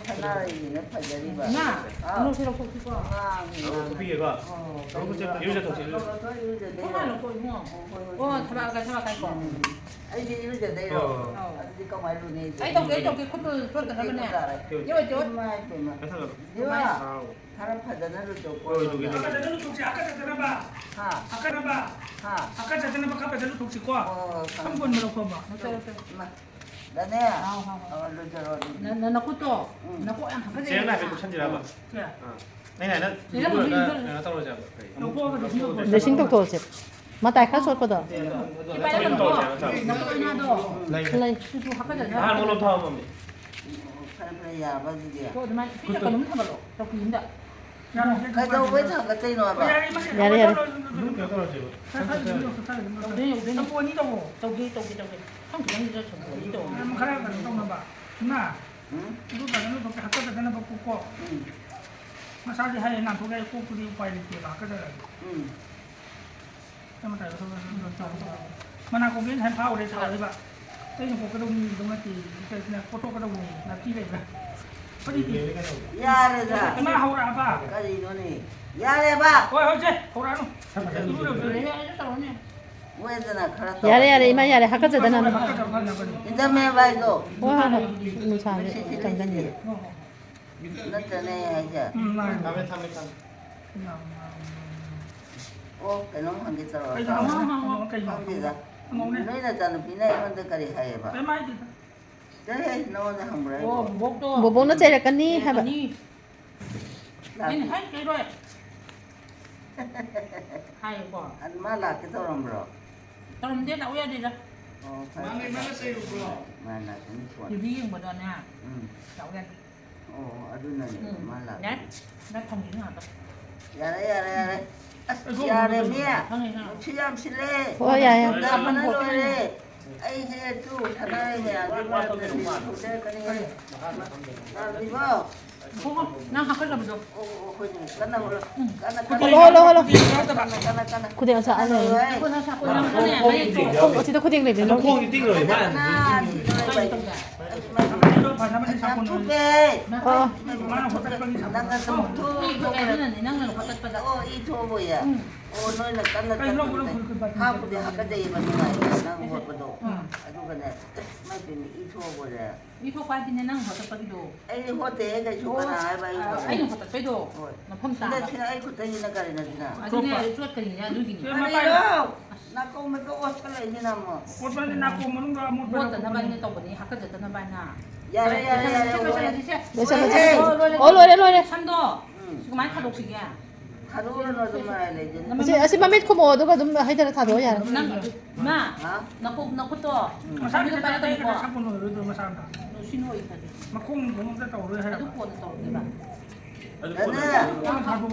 ꯁꯅꯥꯔꯩꯁꯤꯅ ꯐꯖꯔꯤꯕ꯫ ꯏꯃꯥ, ꯑꯥ꯫ ꯀꯩꯅꯣꯁꯦ ꯂꯧꯊꯣꯛꯁꯤꯀꯣ꯫ ꯑꯉꯥꯡꯅꯤꯅ꯫ ꯂꯧꯊꯣꯛꯄꯤꯒꯦꯀꯣ? ꯑꯣ, ꯏꯔꯨꯖꯊꯣꯛꯁꯤ, ꯏꯔꯨꯖ-꯫ ꯂꯧꯊꯣꯛꯑꯣ, ꯏꯔꯨꯖꯗꯣꯏꯔꯣ? ꯊꯣꯡ ꯍꯥꯟꯅ ꯂꯧꯊꯣꯛꯑꯣ, ꯏꯕꯨꯡꯉꯣ꯫ ꯑꯣ, ꯍꯣꯏ, ꯍꯣꯏ, ꯑꯣ, ꯏꯔꯨꯖꯗꯣꯏꯔꯣ? ꯊꯕꯥꯛ ꯑꯀꯥꯏ, ꯊꯕꯥꯛ ꯑꯀꯥꯏꯀꯣ꯫ ꯎꯝ꯫ ꯑꯩꯗꯤ ꯏꯔꯨꯖꯗꯣꯏꯔꯣ? ꯑꯣ꯫ ꯑꯧ꯫ ꯑꯗꯨꯗꯤ ꯀꯃꯥꯏꯅ ꯂꯨꯅꯤ ꯑꯩꯁꯦ? ꯑꯩ ꯇꯧꯒꯦ, ꯑꯩ ꯇꯧꯒꯦ, ꯈꯨꯠꯇꯨ ꯆꯣꯠꯇꯅꯕꯅꯦ꯫ ꯇꯥꯔꯦ꯫ ꯏꯃꯥ, ꯏꯃꯥ꯫ ꯏꯃꯥ, ꯏꯃꯥ꯫ ꯈꯔ ꯐꯖꯅ ꯂꯨꯊꯣꯛꯑꯣ꯫ ꯍꯣꯏ, ꯂꯨꯒꯦ, ꯂꯨꯒꯦ꯫ ꯐꯖꯅ ꯂꯨꯊꯣꯛꯁꯤ, ꯍꯥꯀꯠꯆꯗꯅꯕ꯫ ꯍꯥ? ꯍꯥꯀꯠꯆꯅꯕ꯫ ꯍꯥ? ꯍꯥꯀꯠꯆꯗꯅꯕ ꯈꯔ ꯐꯖꯅ ꯂꯨꯊꯣꯛꯁꯤꯀꯣ꯫ ꯍꯣꯏ, ꯍꯣꯏ, ꯍꯣꯏ, ꯁꯝ ꯈꯪꯉꯦ꯫ ꯀꯣꯟꯕ ꯂꯧꯊꯣꯛꯑꯣꯕ꯫ ꯂꯧꯊꯣꯛ, ꯂꯧꯊꯣꯛ꯫ ꯏꯃꯥ꯫ ꯗꯥꯅꯦ꯫ ꯍꯥꯎ, ꯍꯥꯎ, ꯍꯥꯎ꯫ ꯑꯣ, ꯂꯨꯖꯔꯣ ꯑꯗꯨꯗꯤ꯫ ꯅ-, ꯅ-, ꯅꯈꯨꯠꯇꯣ, ꯎꯝ꯫ ꯅꯈꯨꯠ ꯌꯥꯝ ꯍꯥꯀꯠꯆꯩ꯫ ꯆꯦꯔꯪꯗ ꯍꯥꯏꯐꯦꯠ ꯀꯨꯞꯁꯟꯁꯤꯔꯕ? ꯁꯦ꯫ ꯑꯥ꯫ ꯑꯩꯅ ꯍꯥꯏꯅ ꯆꯦꯔꯪ ꯑꯃ ꯂꯨꯔꯒ ꯏꯪꯍꯜꯂꯨ꯫ ꯀꯩꯅꯣ ꯇꯧꯔꯁꯦ ꯍꯥꯏꯕ꯫ ꯂꯧꯊꯣꯛꯑꯒ dressing ꯇꯧꯊꯣꯛꯑꯣ꯫ Dressing ꯇꯧꯊꯣꯛꯑꯁꯦ꯫ ꯃꯇꯥꯏ ꯈꯔ ꯆꯣꯠꯄꯗꯣ꯫ ꯁꯤ ꯄꯥꯏꯔꯒ ꯅꯈꯨꯠ, ꯅꯈꯨꯠ ꯑꯣꯏꯅꯥꯗꯣ꯫ ꯂꯩ꯫ ꯂꯩ꯫ ꯁꯤꯁꯨ ꯍꯥꯀꯠꯆꯗꯅꯕ꯫ ꯅꯍꯥꯟ ꯑꯃꯨꯛ ꯂꯧꯊꯣꯛꯑꯝꯃꯕꯅꯤ꯫ ꯈꯔ ꯈꯔ ꯌꯥꯕ ꯑꯗꯨꯗꯤ꯫ ꯇꯣ ꯑꯗꯨꯃꯥꯏꯅ ꯏꯁꯤꯡꯗ ꯈꯨꯠꯇꯣ꯫ ꯀꯩꯅꯣꯝ ꯊꯝꯃꯜꯂꯣ꯫ ꯆꯧꯀ꯭ꯔꯤ ꯑꯝꯗ꯫ ꯀꯩꯗꯧꯕꯩ ꯊꯥꯡꯒꯠꯇꯣꯏꯅꯣ ꯍꯥꯏꯕ? ꯌꯥꯔꯦ, ꯌꯥꯔꯦ꯫ ꯑꯗꯨꯝ ꯀꯩꯅꯣ ꯇꯧꯔꯁꯦꯕ꯫ ꯇꯧꯗꯣꯏꯅꯦ, ꯇꯧꯗꯣꯏꯅꯦ꯫ ꯁꯝꯄꯨ ꯑꯅꯤ ꯇꯧꯋꯣ꯫ ꯇꯧꯒꯦ, ꯇꯧꯒꯦ, ꯇꯧꯒꯦ꯫ ꯈꯪ ꯈꯤꯇꯪꯗꯨꯗ ꯁꯝꯄꯨ ꯑꯅꯤ ꯇꯧꯋꯣ꯫ ꯈꯔ ꯀꯩꯅꯣ ꯇꯧꯅꯕ꯫ ꯏꯃꯥ, ꯎꯝ? ꯑꯗꯨ ꯐꯖꯅ ꯍꯥꯀꯠꯆꯗꯅꯕ ꯀꯣꯛ ꯀꯣ꯫ ꯎꯝ꯫ ꯃꯁꯥꯗꯤ ꯍꯥꯏꯌꯦ, ꯅꯥꯟꯊꯣꯛ ꯂꯩꯔꯦ, ꯀꯣꯛꯄꯨꯗꯤ ꯎꯄꯥꯏ ꯂꯩꯇꯦꯕ, ꯍꯥꯀꯠꯆꯔꯗꯤ꯫ ꯎꯝ꯫ ꯃꯅꯥꯀꯣꯡꯗꯩ ꯉꯁꯥꯏ ꯐꯥꯎꯔꯦ ꯁꯥꯎꯔꯛꯏꯕ꯫ ꯑꯩꯅ ꯄꯣꯛꯀꯗꯧꯕ ꯃꯤꯗꯣ ꯅꯠꯇꯦ, ꯀꯣꯠꯊꯣꯛꯀꯗꯧꯕꯅꯤ, ꯅꯥꯄꯤ ꯂꯩꯕ꯭ꯔꯥ? ꯐꯨꯔꯤꯠꯇꯤ ꯌꯥꯔꯦꯗ꯫ ꯏꯃꯥ ꯍꯧꯔꯛꯑꯕ? ꯀꯔꯤꯅꯣꯅꯦ? ꯌꯥꯔꯦꯕ꯫ ꯍꯣꯏ, ꯍꯣꯏ, ꯁꯦ, ꯍꯧꯔꯛꯑꯅꯨ꯫ ꯏꯔꯨ ꯂꯨꯖꯔꯦ꯫ ꯃꯣꯏꯗꯅ ꯈꯔ ꯇꯧꯔꯛꯑꯣ꯫ ꯌꯥꯔꯦ, ꯌꯥꯔꯦ, ꯏꯃꯥ, ꯌꯥꯔꯦ, ꯍꯥꯀꯠꯆꯗꯅꯕ꯫ ꯍꯥꯀꯠꯆꯕ ꯐꯅꯕꯅꯤ꯫ ꯏꯟꯖꯝꯃꯦ ꯚꯥꯏꯗꯣ꯫ ꯍꯣꯏ, ꯍꯣꯏ, ꯍꯣꯏ, ꯅꯨꯡꯁꯥꯁꯦ ꯆꯪꯁꯤꯟꯕꯤꯔꯦ꯫ ꯅꯠꯇ꯭ꯔꯅꯦ ꯑꯩ ꯍꯥꯏꯁꯦ? ꯎꯝ, ꯃꯥꯅꯦ꯫ ꯊꯝꯃꯦ, ꯊꯝꯃꯦ, ꯊꯝꯃꯦ꯫ ꯑꯣ, ꯀꯩꯅꯣꯝ ꯍꯪꯒꯦ ꯇꯧꯔꯒ꯫ ꯀꯩꯅꯣ ꯍꯪꯉꯣ, ꯍꯪꯉꯣ, ꯀꯩꯅꯣ? ꯈꯪꯗꯦꯗ꯫ ꯍꯪꯉꯣꯅꯦ꯫ ꯅꯣꯏ ꯅꯆꯥꯅꯨꯄꯤꯅ ꯑꯩꯉꯣꯟꯗ ꯀꯔꯤ ꯍꯥꯏꯌꯦꯕ? ꯀꯩꯝ ꯍꯥꯏꯗꯦꯗ꯫ ꯆꯠꯂꯍꯦ, ꯅꯉꯣꯟꯗ ꯍꯪꯕ꯭ꯔꯥ ꯑꯣ, ꯍꯥꯏꯕꯣ? ꯕꯣꯕꯣꯛꯇꯣ ꯕꯣꯕꯣꯛꯅ ꯆꯩꯔꯛꯀꯅꯤ ꯍꯥꯏꯕ꯫ ꯆꯩꯔꯛꯀꯅꯤ꯫ ꯂꯥꯛꯄꯤ-, ꯑꯩꯅ ꯍꯥꯏ ꯀꯩꯔꯣꯏ꯫ ꯍꯥꯏꯌꯨꯀꯣ꯫ ꯑꯗꯨ ꯃꯥ ꯂꯥꯛꯀꯦ ꯇꯧꯔꯝꯕ꯭ꯔꯣ? ꯇꯧꯔꯝꯗꯦ, ꯂꯥꯛꯎ ꯌꯥꯗꯦꯗ꯫ ꯑꯣ, ꯐꯔꯦ, ꯃꯥꯅ, ꯐꯔꯦ, ꯃꯥꯅ ꯐꯔꯦ꯫ ꯆꯩꯔꯨꯕ꯭ꯔꯣ? ꯃꯥ ꯂꯥꯛꯀꯅꯤ ꯐꯣꯟ꯫ ꯇꯤ ꯚꯤ ꯌꯦꯡꯕꯗꯅꯦ꯫ ꯎꯝ꯫ ꯂꯥꯛꯎ ꯌꯥꯗꯦ꯫ ꯑꯣ, ꯑꯗꯨꯅꯅꯦ, ꯎꯝ꯫ ꯃꯥ ꯂꯥꯛꯀꯅꯤ꯫ ꯌꯥꯔꯦ, ꯊꯝꯈꯤꯒꯦ ꯉꯥꯏꯍꯥꯛꯇꯪ꯫ ꯌꯥꯔꯦ, ꯌꯥꯔꯦ, ꯌꯥꯔꯦ꯫ ꯑꯁ, ꯈꯪꯉꯦ, ꯌꯥꯔꯦ, ꯈꯪꯉꯦ꯫ ꯃꯤ꯫ ꯈꯪꯉꯦ, ꯈꯪꯉꯦ꯫ ꯅꯨꯡꯁꯤꯠ ꯌꯥꯝ ꯁꯤꯠꯂꯦ꯫ ꯍꯣꯏ, ꯌꯥꯏ, ꯌꯥꯏ꯫ ꯌꯥꯝꯕꯅ ꯂꯣꯏꯔꯦ꯫ ꯑꯩꯁꯦ ꯇꯨ ꯁꯅꯥꯔꯩ ꯃꯌꯥꯝꯁꯦ ꯃꯔꯛꯇ ꯊꯣꯛꯆꯔꯛꯀꯅꯤ꯫ ꯌꯥꯗ꯭ꯔꯤꯕꯣ? ꯏꯕꯨꯡꯉꯣ, ꯅꯪ ꯍꯥꯞꯀꯠꯂꯕꯗꯣ꯫ ꯑꯣ, ꯑꯣ, ꯍꯣꯏꯅꯦ, ꯀꯟꯅ ꯍꯣꯠꯂꯣ꯫ ꯎꯝ꯫ ꯀꯟꯅ, ꯀꯟꯅ, ꯍꯣꯠꯂꯣ, ꯍꯣꯠꯂꯣ, ꯍꯣꯠꯂꯣ꯫ ꯀꯟꯅ, ꯀꯟꯅ, ꯀꯟꯅ꯫ ꯈꯨꯗꯦꯡ ꯑꯁꯥꯡ ꯀꯟꯅ ꯑꯃ ꯂꯩꯌꯦ꯫ ꯍꯣꯠꯂꯣ, ꯍꯦ꯫ ꯅꯈꯣꯡ ꯑꯁꯤꯗ ꯈꯨꯗꯦꯡ ꯂꯩꯕꯅꯦ, ꯅꯈꯣꯡ꯫ ꯈꯣꯡꯗꯤ ꯇꯤꯡꯂꯣꯏ, ꯃꯥꯅ ꯀꯟꯅ ꯁꯤꯗꯤ ꯇꯧꯕ ꯌꯥꯏ꯫ ꯑꯁ, ꯃꯥꯏ ꯌꯥꯝ ꯊꯨꯞꯄꯦ꯫ ꯑꯣ꯫ ꯃꯥꯅ ꯍꯣꯠꯇꯠꯄꯒꯤ ꯅꯪ ꯅꯠꯇ꯭ꯔꯣ? ꯊꯨꯞꯄꯦ꯫ ꯊꯨꯞꯄꯦ꯫ ꯑꯗꯨꯅꯅꯦ, ꯅꯪꯅ ꯂꯧꯈꯠꯇꯠꯄꯗ꯫ ꯑꯣ, ꯏ ꯊꯣꯛꯑꯕꯣ, ꯌꯥ? ꯎꯝ꯫ ꯑꯣ, ꯅꯣꯏꯅ ꯀꯟꯅ ꯀꯩꯅꯣ, ꯇꯛꯄꯗꯨꯗ ꯀꯩꯅꯣ, ꯍꯥꯞꯄꯨꯗꯤ ꯍꯥꯞꯀꯠꯆꯩꯌꯦꯕ, ꯅꯨꯡꯉꯥꯏꯌꯦ ꯅꯪ ꯍꯣꯠꯄꯗꯣ꯫ ꯎꯝ꯫ ꯑꯗꯨꯒꯅꯦ, ꯃꯥꯏ ꯄꯦꯝꯃ, ꯏ ꯊꯣꯛꯑꯕꯣ, ꯌꯥ? ꯏ ꯊꯣꯛꯄ ꯍꯥꯏꯗꯤꯅꯦ, ꯅꯪ ꯍꯣꯠꯇꯠꯄꯒꯤꯗꯣ꯫ ꯑꯩꯗꯤ ꯍꯣꯠꯇꯦꯍꯦ, ꯀꯩꯁꯨ ꯑꯣ, ꯀꯅꯥ ꯍꯥꯏꯕ ꯑꯩ ꯑ, ꯍꯣꯠꯂꯦ? ꯑꯩꯅ ꯍꯣꯠꯇꯠꯄꯩꯗꯣ꯫ ꯍꯣꯏ꯫ ꯃꯐꯝ ꯁꯤꯗ, ꯇꯥꯕ꯫ ꯁꯤꯗ ꯑꯩ ꯈꯨꯠꯇꯩꯁꯤꯅ ꯀꯔꯤꯅꯣ ꯁꯤꯅ? ꯑꯗꯨꯅꯦ, ꯆꯣꯠꯄꯅꯤꯅ ꯑꯗꯨꯒꯤꯅꯦ꯫ ꯀꯔꯤꯅꯣ? ꯅꯥꯀꯣꯡ ꯃꯦꯠꯄ ꯑꯣꯠꯁꯜꯂꯛꯏꯁꯤꯅ ꯑꯃꯨꯛ꯫ ꯑꯣꯠꯄꯅꯤ ꯅꯥꯀꯣꯡ ꯃꯅꯨꯡꯗ ꯑꯃꯣꯠꯄ ꯃꯣꯠꯇꯅꯕ ꯌꯥꯎꯕꯅꯤ꯫ ꯍꯥꯏꯅ ꯇꯧꯕꯅꯤ, ꯍꯥꯀꯠꯆꯗꯅꯕ ꯍꯥꯏꯅ꯫ ꯌꯥꯔꯦ, ꯌꯥꯔꯦ, ꯌꯥꯔꯦ, ꯂꯣꯏꯁꯜꯂꯁꯤ, ꯂꯣꯏꯔꯦ꯫ ꯂꯣꯏꯁꯜꯂꯁꯤ꯫ ꯂꯣꯏꯔꯦ, ꯂꯣꯏꯔꯦ꯫ ꯑꯣ, ꯂꯣꯏꯔꯦ, ꯂꯣꯏꯔꯦ꯫ ꯁꯝꯗꯣ꯫ ꯎꯝ꯫ ꯁꯤ ꯀꯃꯥꯏꯅ ꯊꯥꯗꯣꯛꯁꯤꯒꯦ? ꯊꯥꯗꯣꯛꯎꯔꯅꯨ, ꯑꯗꯨꯝ ꯃꯔꯥꯏ ꯂꯩꯖꯅꯤ꯫ ꯑꯁꯤ, ꯑꯁꯤ ꯃꯃꯤꯠ ꯈꯨꯝꯃꯣ, ꯑꯗꯨꯒ ꯑꯗꯨꯝ ꯍꯩꯊꯔ ꯊꯥꯗꯣꯛꯑꯣ ꯌꯥꯔꯦ꯫ ꯅꯪ, ꯃꯥ, ꯍꯥ? ꯅꯈꯨꯠ, ꯅꯈꯨꯠꯇꯣ꯫ ꯎꯝ꯫ ꯃꯁꯥꯒꯤ ꯁꯝꯗꯣ ꯄꯥꯏꯔꯛꯀꯅꯨꯀꯣ꯫ ꯁꯝꯄꯨ ꯂꯣꯏꯔꯣꯏꯗ꯭ꯔꯣ ꯃꯁꯥꯅ? ꯁꯤ ꯅꯣꯏ ꯐꯗꯤ꯫ ꯃꯈꯣꯡ ꯅꯨꯡꯈꯣꯡ ꯑꯝꯇ ꯇꯧꯔꯣꯏ ꯍꯥꯏꯔꯕ? ꯑꯗꯨ ꯀꯣꯟꯅ ꯇꯧꯔꯒꯦꯕ꯫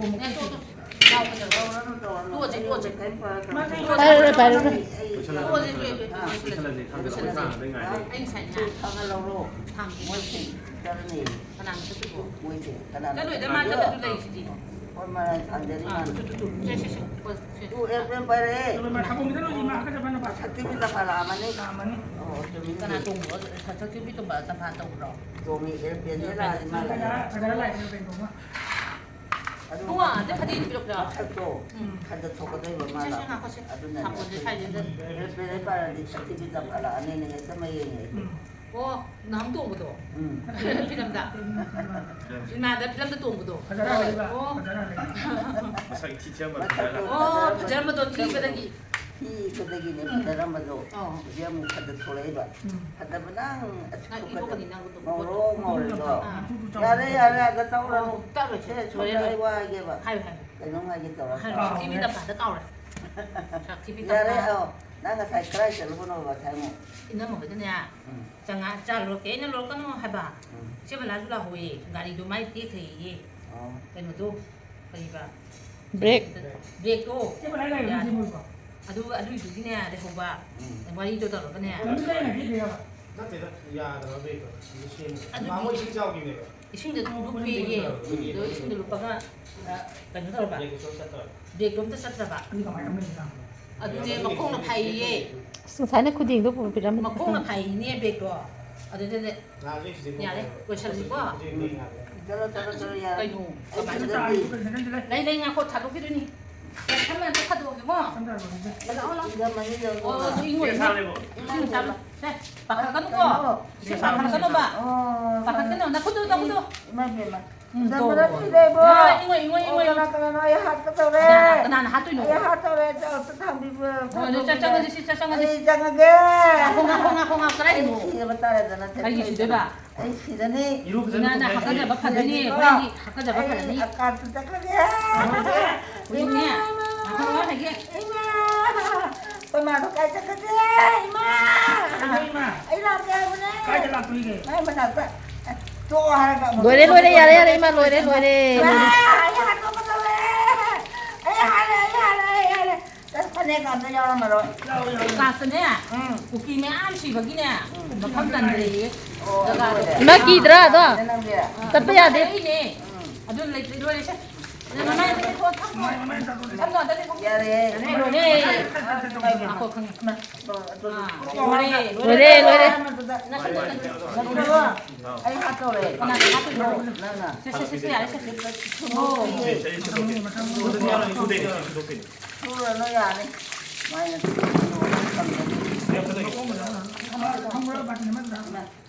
ꯇꯣꯛꯑꯁꯦ, ꯇꯣꯛꯑꯁꯦ꯫ ꯄꯥꯏꯔꯔꯣꯏ, ꯄꯥꯏꯔꯔꯣꯏ꯫ ꯇꯣꯛꯑꯁꯦ, ꯇꯣꯛꯑꯁꯦ, ꯂꯣꯏꯁꯤꯜꯂꯁꯦ꯫ ꯂꯣꯏꯁꯤꯜꯂꯁꯦ, ꯂꯣꯏꯁꯤꯜꯂꯁꯦ꯫ ꯂꯣꯏꯁꯤꯜꯂꯁꯦ꯫ ꯑꯩ ꯉꯁꯥꯏꯅꯦ꯫ ꯊꯥꯡꯒꯦ꯫ ꯀꯅꯥꯅ ꯆꯠꯇꯣꯏꯕꯣ? ꯆꯠꯂꯣꯏꯗ, ꯃꯥ ꯆꯠꯂꯁꯨ ꯂꯩꯁꯤꯗꯤ꯫ ꯑꯥ, ꯇꯨ, ꯇꯨ, ꯇꯨ꯫ ꯁꯦ, ꯁꯦ, ꯁꯦ꯫ ꯍꯣꯏ, ꯁꯦ꯫ Two, aeroplane ꯄꯥꯏꯔꯛꯑꯦ꯫ ꯁꯛꯇꯤꯕꯤ ꯇꯝꯐꯥ ꯂꯥꯛꯑꯝꯃꯅꯤ꯫ ꯑꯣ, ꯆꯨꯝꯃꯤꯅꯦ꯫ ꯀꯅꯥ ꯇꯣꯡꯕ꯭ꯔꯣ? ꯁꯛꯇꯤꯕꯤ ꯇꯝꯐꯥ, ꯇꯝꯐꯥ ꯇꯧꯕ꯭ꯔꯣ? ꯇꯣꯡꯉꯤ, ꯑꯦꯔꯣꯄ꯭ꯂꯦꯟꯁꯦ ꯂꯥꯛꯑꯗꯤ ꯃꯥ ꯂꯩꯔꯦ꯫ ꯑꯗꯨ ꯏꯕꯨꯡꯉꯣ, ꯑꯝꯇ ꯐꯗꯤꯗꯨ ꯄꯤꯔꯛꯄꯤꯔꯣ꯫ ꯃꯊꯛꯇꯣ ꯎꯝ꯫ ꯈꯟꯗ ꯊꯣꯛꯀꯗꯣꯏꯕ ꯃꯥ ꯁꯦ, ꯁꯦ, ꯂꯥꯛꯄ꯫ ꯉꯥꯏꯈꯣ, ꯁꯦ꯫ ꯑꯗꯨꯅꯅꯦ ꯁꯥꯄꯣꯟꯁꯦ ꯁ꯭ꯋꯥꯏꯁꯤꯗ꯫ ꯑꯦꯔꯣꯄ꯭ꯂꯦꯟ ꯄꯥꯏꯔꯗꯤ ꯁꯛꯇꯤꯕꯤ ꯇꯝꯐꯥ ꯂꯥꯛꯑꯅꯤꯅ ꯍꯦꯛꯇ ꯃꯌꯦꯡꯅꯦ ꯑꯩꯗꯤ꯫ ꯎꯝ꯫ ꯑꯣ, ꯅꯍꯥꯟ ꯇꯣꯡꯕꯗꯣ? ꯎꯝ꯫ ꯐꯤꯂꯝꯗ? ꯏꯃꯥꯗ ꯐꯤꯂꯝꯗ ꯇꯣꯡꯕꯗꯣ? ꯐꯖꯔꯥ ꯂꯩꯕ, ꯑꯣ꯫ ꯐꯖꯔꯥ ꯂꯩꯕ꯫ ꯃꯁꯛ ꯏꯊꯤ ꯊꯤꯔꯝꯕꯗꯣ ꯃꯁꯛꯇꯣ ꯐꯖꯔꯥ꯫ ꯑꯣ, ꯐꯖꯔꯝꯕꯗꯣ ꯊꯤꯕꯗꯒꯤ꯫ ꯊꯤꯕꯗꯒꯤꯅꯦ ꯎꯝ꯫ ꯐꯖꯔꯝꯕꯗꯣ꯫ ꯑꯣ꯫ ꯍꯧꯖꯤꯛ ꯑꯃꯨꯛ ꯐꯖ ꯊꯣꯛꯂꯛꯏꯕ꯫ ꯎꯝ꯫ ꯐꯖꯕ ꯅꯪ ꯑꯁ ꯅꯪ ꯏ ꯊꯣꯛꯀꯅꯤ, ꯅꯪ ꯊꯣꯛꯀꯅꯤ꯫ ꯉꯧꯔꯣ, ꯉꯧꯔꯣ꯫ ꯑꯥ꯫ ꯌꯥꯔꯦ, ꯌꯥꯔꯦ, ꯑꯗ ꯇꯧꯔꯅꯨ꯫ ꯑꯣ, ꯇꯠꯂꯣꯏꯁꯦ꯫ ꯁꯦ, ꯂꯣꯏꯔꯦ, ꯁꯣꯝꯗ ꯂꯣꯏꯔꯦ꯫ ꯑꯩ ꯋꯥ ꯍꯥꯏꯒꯦꯕ꯫ ꯍꯥꯏꯌꯨ, ꯍꯥꯏꯌꯨ꯫ ꯀꯩꯅꯣꯝ ꯍꯥꯏꯒꯦ ꯇꯧꯔꯒ꯫ ꯍꯥꯏꯌꯨ, ꯁꯛꯇꯤꯕꯤ ꯇꯝꯐꯥꯗ ꯀꯥꯎꯔꯦ꯫ ꯁꯛꯇꯤꯕꯤ ꯌꯥꯔꯦ, ꯇꯝꯐꯥ꯫ ꯑꯣ, ꯅꯪ ꯉꯁꯥꯏ ꯀꯗꯥꯏ ꯆꯠꯂꯨꯕꯅꯣꯕ ꯉꯁꯥꯏ ꯑꯃꯨꯛ? ꯏꯅꯝꯃ ꯍꯣꯏꯗꯅꯦ꯫ ꯎꯝ꯫ ꯆꯉꯥ-, ꯆꯥ ꯂꯣꯜꯂꯛꯀꯦ, ꯑꯩꯅ ꯂꯣꯜꯂꯛꯀꯅꯨ ꯍꯥꯏꯕ꯫ ꯎꯝ꯫ ꯏꯆꯦ ꯕꯂꯥꯁꯨ ꯂꯥꯛꯍꯧꯋꯦ, ꯒꯥꯔꯤꯗꯣ ꯃꯥꯏ ꯇꯦꯛꯈ꯭ꯔꯦꯌꯦ꯫ ꯑꯣ꯫ ꯀꯩꯅꯣꯗꯣ, ꯀꯔꯤꯕ? ꯕ꯭ꯔꯦꯛ꯫ ꯕ꯭ꯔꯦꯛꯇꯣ꯫ ꯏꯆꯦ ꯕꯂꯥ ꯂꯥꯛꯍꯧꯋꯦ, ꯌꯥ-, ꯏꯆꯦ ꯃꯣꯏꯀꯣ꯫ ꯑꯗꯨ, ꯑꯗꯨꯏꯗꯨꯒꯤꯅꯦ ꯂꯩꯍꯧꯕ꯫ ꯎꯝ꯫ ꯋꯥꯔꯤꯗꯣ ꯇꯧꯔꯒꯅꯦ꯫ ꯂꯝꯕꯤ ꯂꯩꯅ ꯄꯤꯈ꯭ꯔꯤꯔꯕ? ꯅꯠꯇꯦꯗ, ꯌꯥꯗ꯭ꯔꯕ ꯕ꯭ꯔꯦꯛꯇꯣ꯫ ꯁꯤꯗ ꯁꯦꯝꯃꯦ꯫ ꯑꯗꯨꯗꯤ ꯃꯥ ꯃꯣꯏ ꯏꯁꯤꯡ ꯆꯥꯎꯈꯤꯕꯅꯦꯕ꯫ ꯏꯁꯤꯡꯗ ꯂꯨꯞꯄꯦꯌꯦ꯫ ꯑꯗꯣ ꯏꯁꯤꯡꯗ ꯂꯨꯞꯄꯒ, ꯑ, ꯀꯩꯅꯣ ꯇꯧꯔꯕ? ꯕ꯭ꯔꯦꯛꯇꯣ ꯆꯠꯇ꯭ꯔꯕ꯫ ꯕ꯭ꯔꯦꯛꯇꯣ ꯑꯝꯇ ꯆꯠꯇ꯭ꯔꯕ꯫ ꯑꯗꯨꯗꯤ ꯀꯃꯥꯏꯅ ꯇꯧꯔꯤꯅꯣ? ꯑꯗꯨꯅꯦ ꯃꯈꯣꯡꯅ ꯐꯥꯏꯌꯦ꯫ ꯑꯁ, ꯉꯁꯥꯏꯅ ꯈꯨꯗꯦꯡꯗꯣ ꯄꯨꯔ ꯄꯤꯔꯝꯕꯅꯤ꯫ ꯃꯈꯣꯡꯅ ꯐꯥꯏꯅꯦ ꯕ꯭ꯔꯦꯛꯇꯣ꯫ ꯑꯗꯨꯗꯅꯦ꯫ ꯉꯥꯏꯍꯥꯛ ꯂꯩꯈꯤꯁꯦ꯫ ꯌꯥꯔꯦ, ꯂꯣꯏꯁꯜꯂꯁꯤꯀꯣ꯫ ꯆꯠꯂꯣ, ꯆꯠꯂꯣ, ꯆꯠꯂꯣ, ꯌꯥꯔꯦ꯫ ꯀꯩꯅꯣ? ꯑꯩ ꯀꯃꯥꯏꯅ ꯁꯤꯗ ꯇꯧꯔꯤ? ꯂꯩ꯫ ꯂꯩ, ꯂꯩ, ꯉꯥꯏꯈꯣ, ꯊꯥꯗꯣꯛꯈꯤꯗꯣꯏꯅꯤ꯫ ꯁꯝꯅ ꯑꯝꯇ ꯊꯥꯗꯣꯛꯑꯒꯦꯀꯣ꯫ ꯂꯥꯛꯑꯣ, ꯂꯥꯛꯑꯣ꯫ ꯏꯪꯊꯝꯃꯅꯤ, ꯏꯪꯊꯝꯃꯅꯤ꯫ ꯑꯣ, ꯑꯗꯨ ꯏꯪꯉꯣꯏ, ꯏꯪꯉꯣꯏ꯫ ꯏꯁꯤꯡ ꯆꯥꯔꯣ꯫ ꯁꯦ, ꯄꯥꯈꯠꯀꯅꯨꯀꯣ꯫ ꯀꯩꯅꯣ? ꯁꯦ, ꯄꯥꯈꯠꯀꯅꯣꯕ꯫ ꯑꯣ, ꯄꯥꯈꯠꯀꯅꯨ, ꯅꯈꯨꯠꯇꯣ, ꯅꯈꯨꯠꯇꯣ꯫ ꯏꯃꯥ ꯏꯕꯦꯝꯃ꯫ ꯎꯝ, ꯇꯣ꯫ ꯏꯟꯊꯝꯃꯅꯤ ꯂꯩꯕꯣ꯫ ꯑꯥ, ꯏꯪꯉꯣꯏ, ꯏꯪꯉꯣꯏ, ꯑꯣ, ꯏꯪꯉꯣꯏ꯫ ꯀꯅꯥ, ꯀꯅꯥꯅꯣ ꯑꯩ ꯍꯥꯠꯀꯗꯧꯔꯦ? ꯀꯅꯥ, ꯀꯅꯥꯅ ꯍꯥꯠꯇꯣꯏꯅꯣ? ꯑꯩ ꯍꯥꯠꯇꯧꯔꯦ, ꯆꯥꯛ ꯑꯝꯇ ꯊꯥꯡꯕꯤꯕ꯫ ꯍꯣꯏ, ꯑꯗꯨ ꯆꯪ-, ꯆꯪꯉꯁꯤ, ꯁꯤ ꯆꯪ-, ꯆꯪꯉꯁꯤ꯫ ꯑꯩ ꯆꯪꯉꯒꯦ꯫ ꯉꯥꯏꯈꯣ, ꯉꯥꯏꯈꯣ, ꯉꯥꯏꯈꯣ, ꯉꯥꯏꯈꯣ, ꯀꯗꯥꯏꯗꯅꯣ? ꯑꯩ ꯁꯤꯔꯕ ꯇꯥꯔꯦꯗꯅ, ꯀꯩꯒꯤ ꯁꯤꯗꯣꯏꯕ? ꯑꯩ ꯁꯤꯔꯅꯤ꯫ ꯏꯔꯨ ꯐꯖꯅ ꯏꯃꯥꯅ ꯊꯣꯛꯑꯣ꯫ ꯍꯥꯀꯠꯆꯕ ꯐꯖꯅꯤ, ꯁꯤꯔꯅꯤꯀꯣ꯫ ꯍꯣꯔꯦꯟꯗꯤ ꯍꯥꯀꯠꯆꯕ ꯑꯩ ꯐꯖꯅꯤ꯫ ꯑꯀꯥꯟꯇ ꯆꯠꯈ꯭ꯔꯒꯦ꯫ ꯍꯧꯖꯤꯛꯅꯦ, ꯉꯥꯏꯈꯣ, ꯉꯥꯏꯈꯣ, ꯍꯥꯏꯒꯦ꯫ ꯏꯃꯥ! ꯑꯩꯈꯣꯏ ꯃꯥꯗꯣ ꯀꯥꯏ ꯆꯠꯈ꯭ꯔꯒꯦ? ꯏꯃꯥ! ꯀꯩꯅꯣ, ꯏꯃꯥ? ꯑꯩ ꯂꯥꯛꯀꯦ ꯍꯥꯏꯕꯅꯦ꯫ ꯀꯥꯏꯗ ꯂꯥꯛꯇꯣꯔꯤꯒꯦ? ꯃꯥꯏ ꯃꯅꯥꯛꯇ꯫ ꯇꯣꯛꯑꯣ ꯍꯥꯏꯔꯒ ꯑꯃꯨꯛ ꯂꯣꯏꯔꯦ, ꯂꯣꯏꯔꯦ, ꯌꯥꯔꯦ, ꯌꯥꯔꯦ, ꯏꯃꯥ, ꯂꯣꯏꯔꯦ, ꯂꯣꯏꯔꯦ, ꯑꯥ, ꯂꯣꯏꯔꯦ꯫ ꯑꯩ ꯍꯥꯠꯇꯣꯛꯀꯗꯧꯔꯦ꯫ ꯑꯩ ꯍꯥꯠꯂꯦ, ꯑꯩ ꯍꯥꯠꯂꯦ, ꯑꯩ ꯍꯥꯠꯂꯦ꯫ ꯑꯁ, ꯐꯅꯦꯛ ꯑꯝꯇ ꯌꯥꯎꯔꯝꯃꯔꯣꯏ꯫ ꯂꯥꯎ, ꯂꯥꯎ, ꯂꯥꯎ꯫ ꯀ꯭ꯂꯥꯁꯇꯅꯦ, ꯎꯝ꯫ ꯀꯨꯀꯤ ꯃꯌꯥꯝ ꯁꯤꯕꯒꯤꯅꯦ, ꯎꯝ꯫ ꯃꯐꯝ ꯇꯟꯗ꯭ꯔꯦꯌꯦ꯫ ꯑꯣ, ꯖꯒꯥꯗꯣ꯫ ꯂꯣꯏꯔꯦ꯫ ꯏꯃꯥ ꯀꯤꯗ꯭ꯔꯥ ꯑꯗꯣ? ꯑꯗꯨ ꯅꯪꯗꯤ? ꯑꯥ꯫ ꯇꯠꯄ ꯌꯥꯗꯦ꯫ ꯍꯥꯏꯔꯛꯏꯅꯦ꯫ ꯎꯝ꯫ ꯑꯗꯨ ꯂꯩꯇ꯭ꯔꯦ, ꯂꯣꯏꯔꯦꯁꯦ꯫ ꯅꯪ ꯅꯃꯥꯏꯗ ꯇꯩꯊꯣꯛꯑꯣ, ꯊꯝꯃꯣ꯫ ꯃꯥꯏ, ꯃꯃꯥꯏ ꯇꯥꯊꯣꯛꯑꯣ꯫ ꯁꯝꯗꯣ ꯑꯝꯇ ꯇꯩꯊꯣꯛꯑꯣ꯫ ꯌꯥꯔꯦ꯫ ꯌꯥꯔꯦ, ꯂꯣꯏꯔꯦ꯫ ꯉꯥꯏꯈꯣ, ꯈꯪꯉꯦ꯫ ꯑꯥ, ꯂꯣꯏꯔꯦ, ꯂꯣꯏꯔꯦ꯫ ꯂꯣꯏꯔꯦ, ꯂꯣꯏꯔꯦ꯫ ꯅꯪ ꯁꯝꯗꯣ ꯑꯝꯇ ꯇꯩꯊꯣꯛꯑꯣ꯫ ꯑꯩ ꯍꯥꯠꯇꯧꯔꯦ꯫ ꯀꯅꯥꯅ ꯍꯥꯠꯇꯣꯏꯅꯣ? ꯅꯪꯅ꯫ ꯁꯦ, ꯁꯦ, ꯁꯦ, ꯁꯦ, ꯌꯥꯔꯦ, ꯁꯦ꯫ ꯁꯦ, ꯁꯦ, ꯁꯦ꯫ ꯁꯨꯔꯨꯔꯅꯨ, ꯌꯥꯅꯤ꯫ ꯃꯥꯏꯅ ꯁꯨꯔꯨꯔꯅꯨ, ꯁꯨꯔꯨꯔꯅꯨ, ꯊꯝꯖꯒꯦ꯫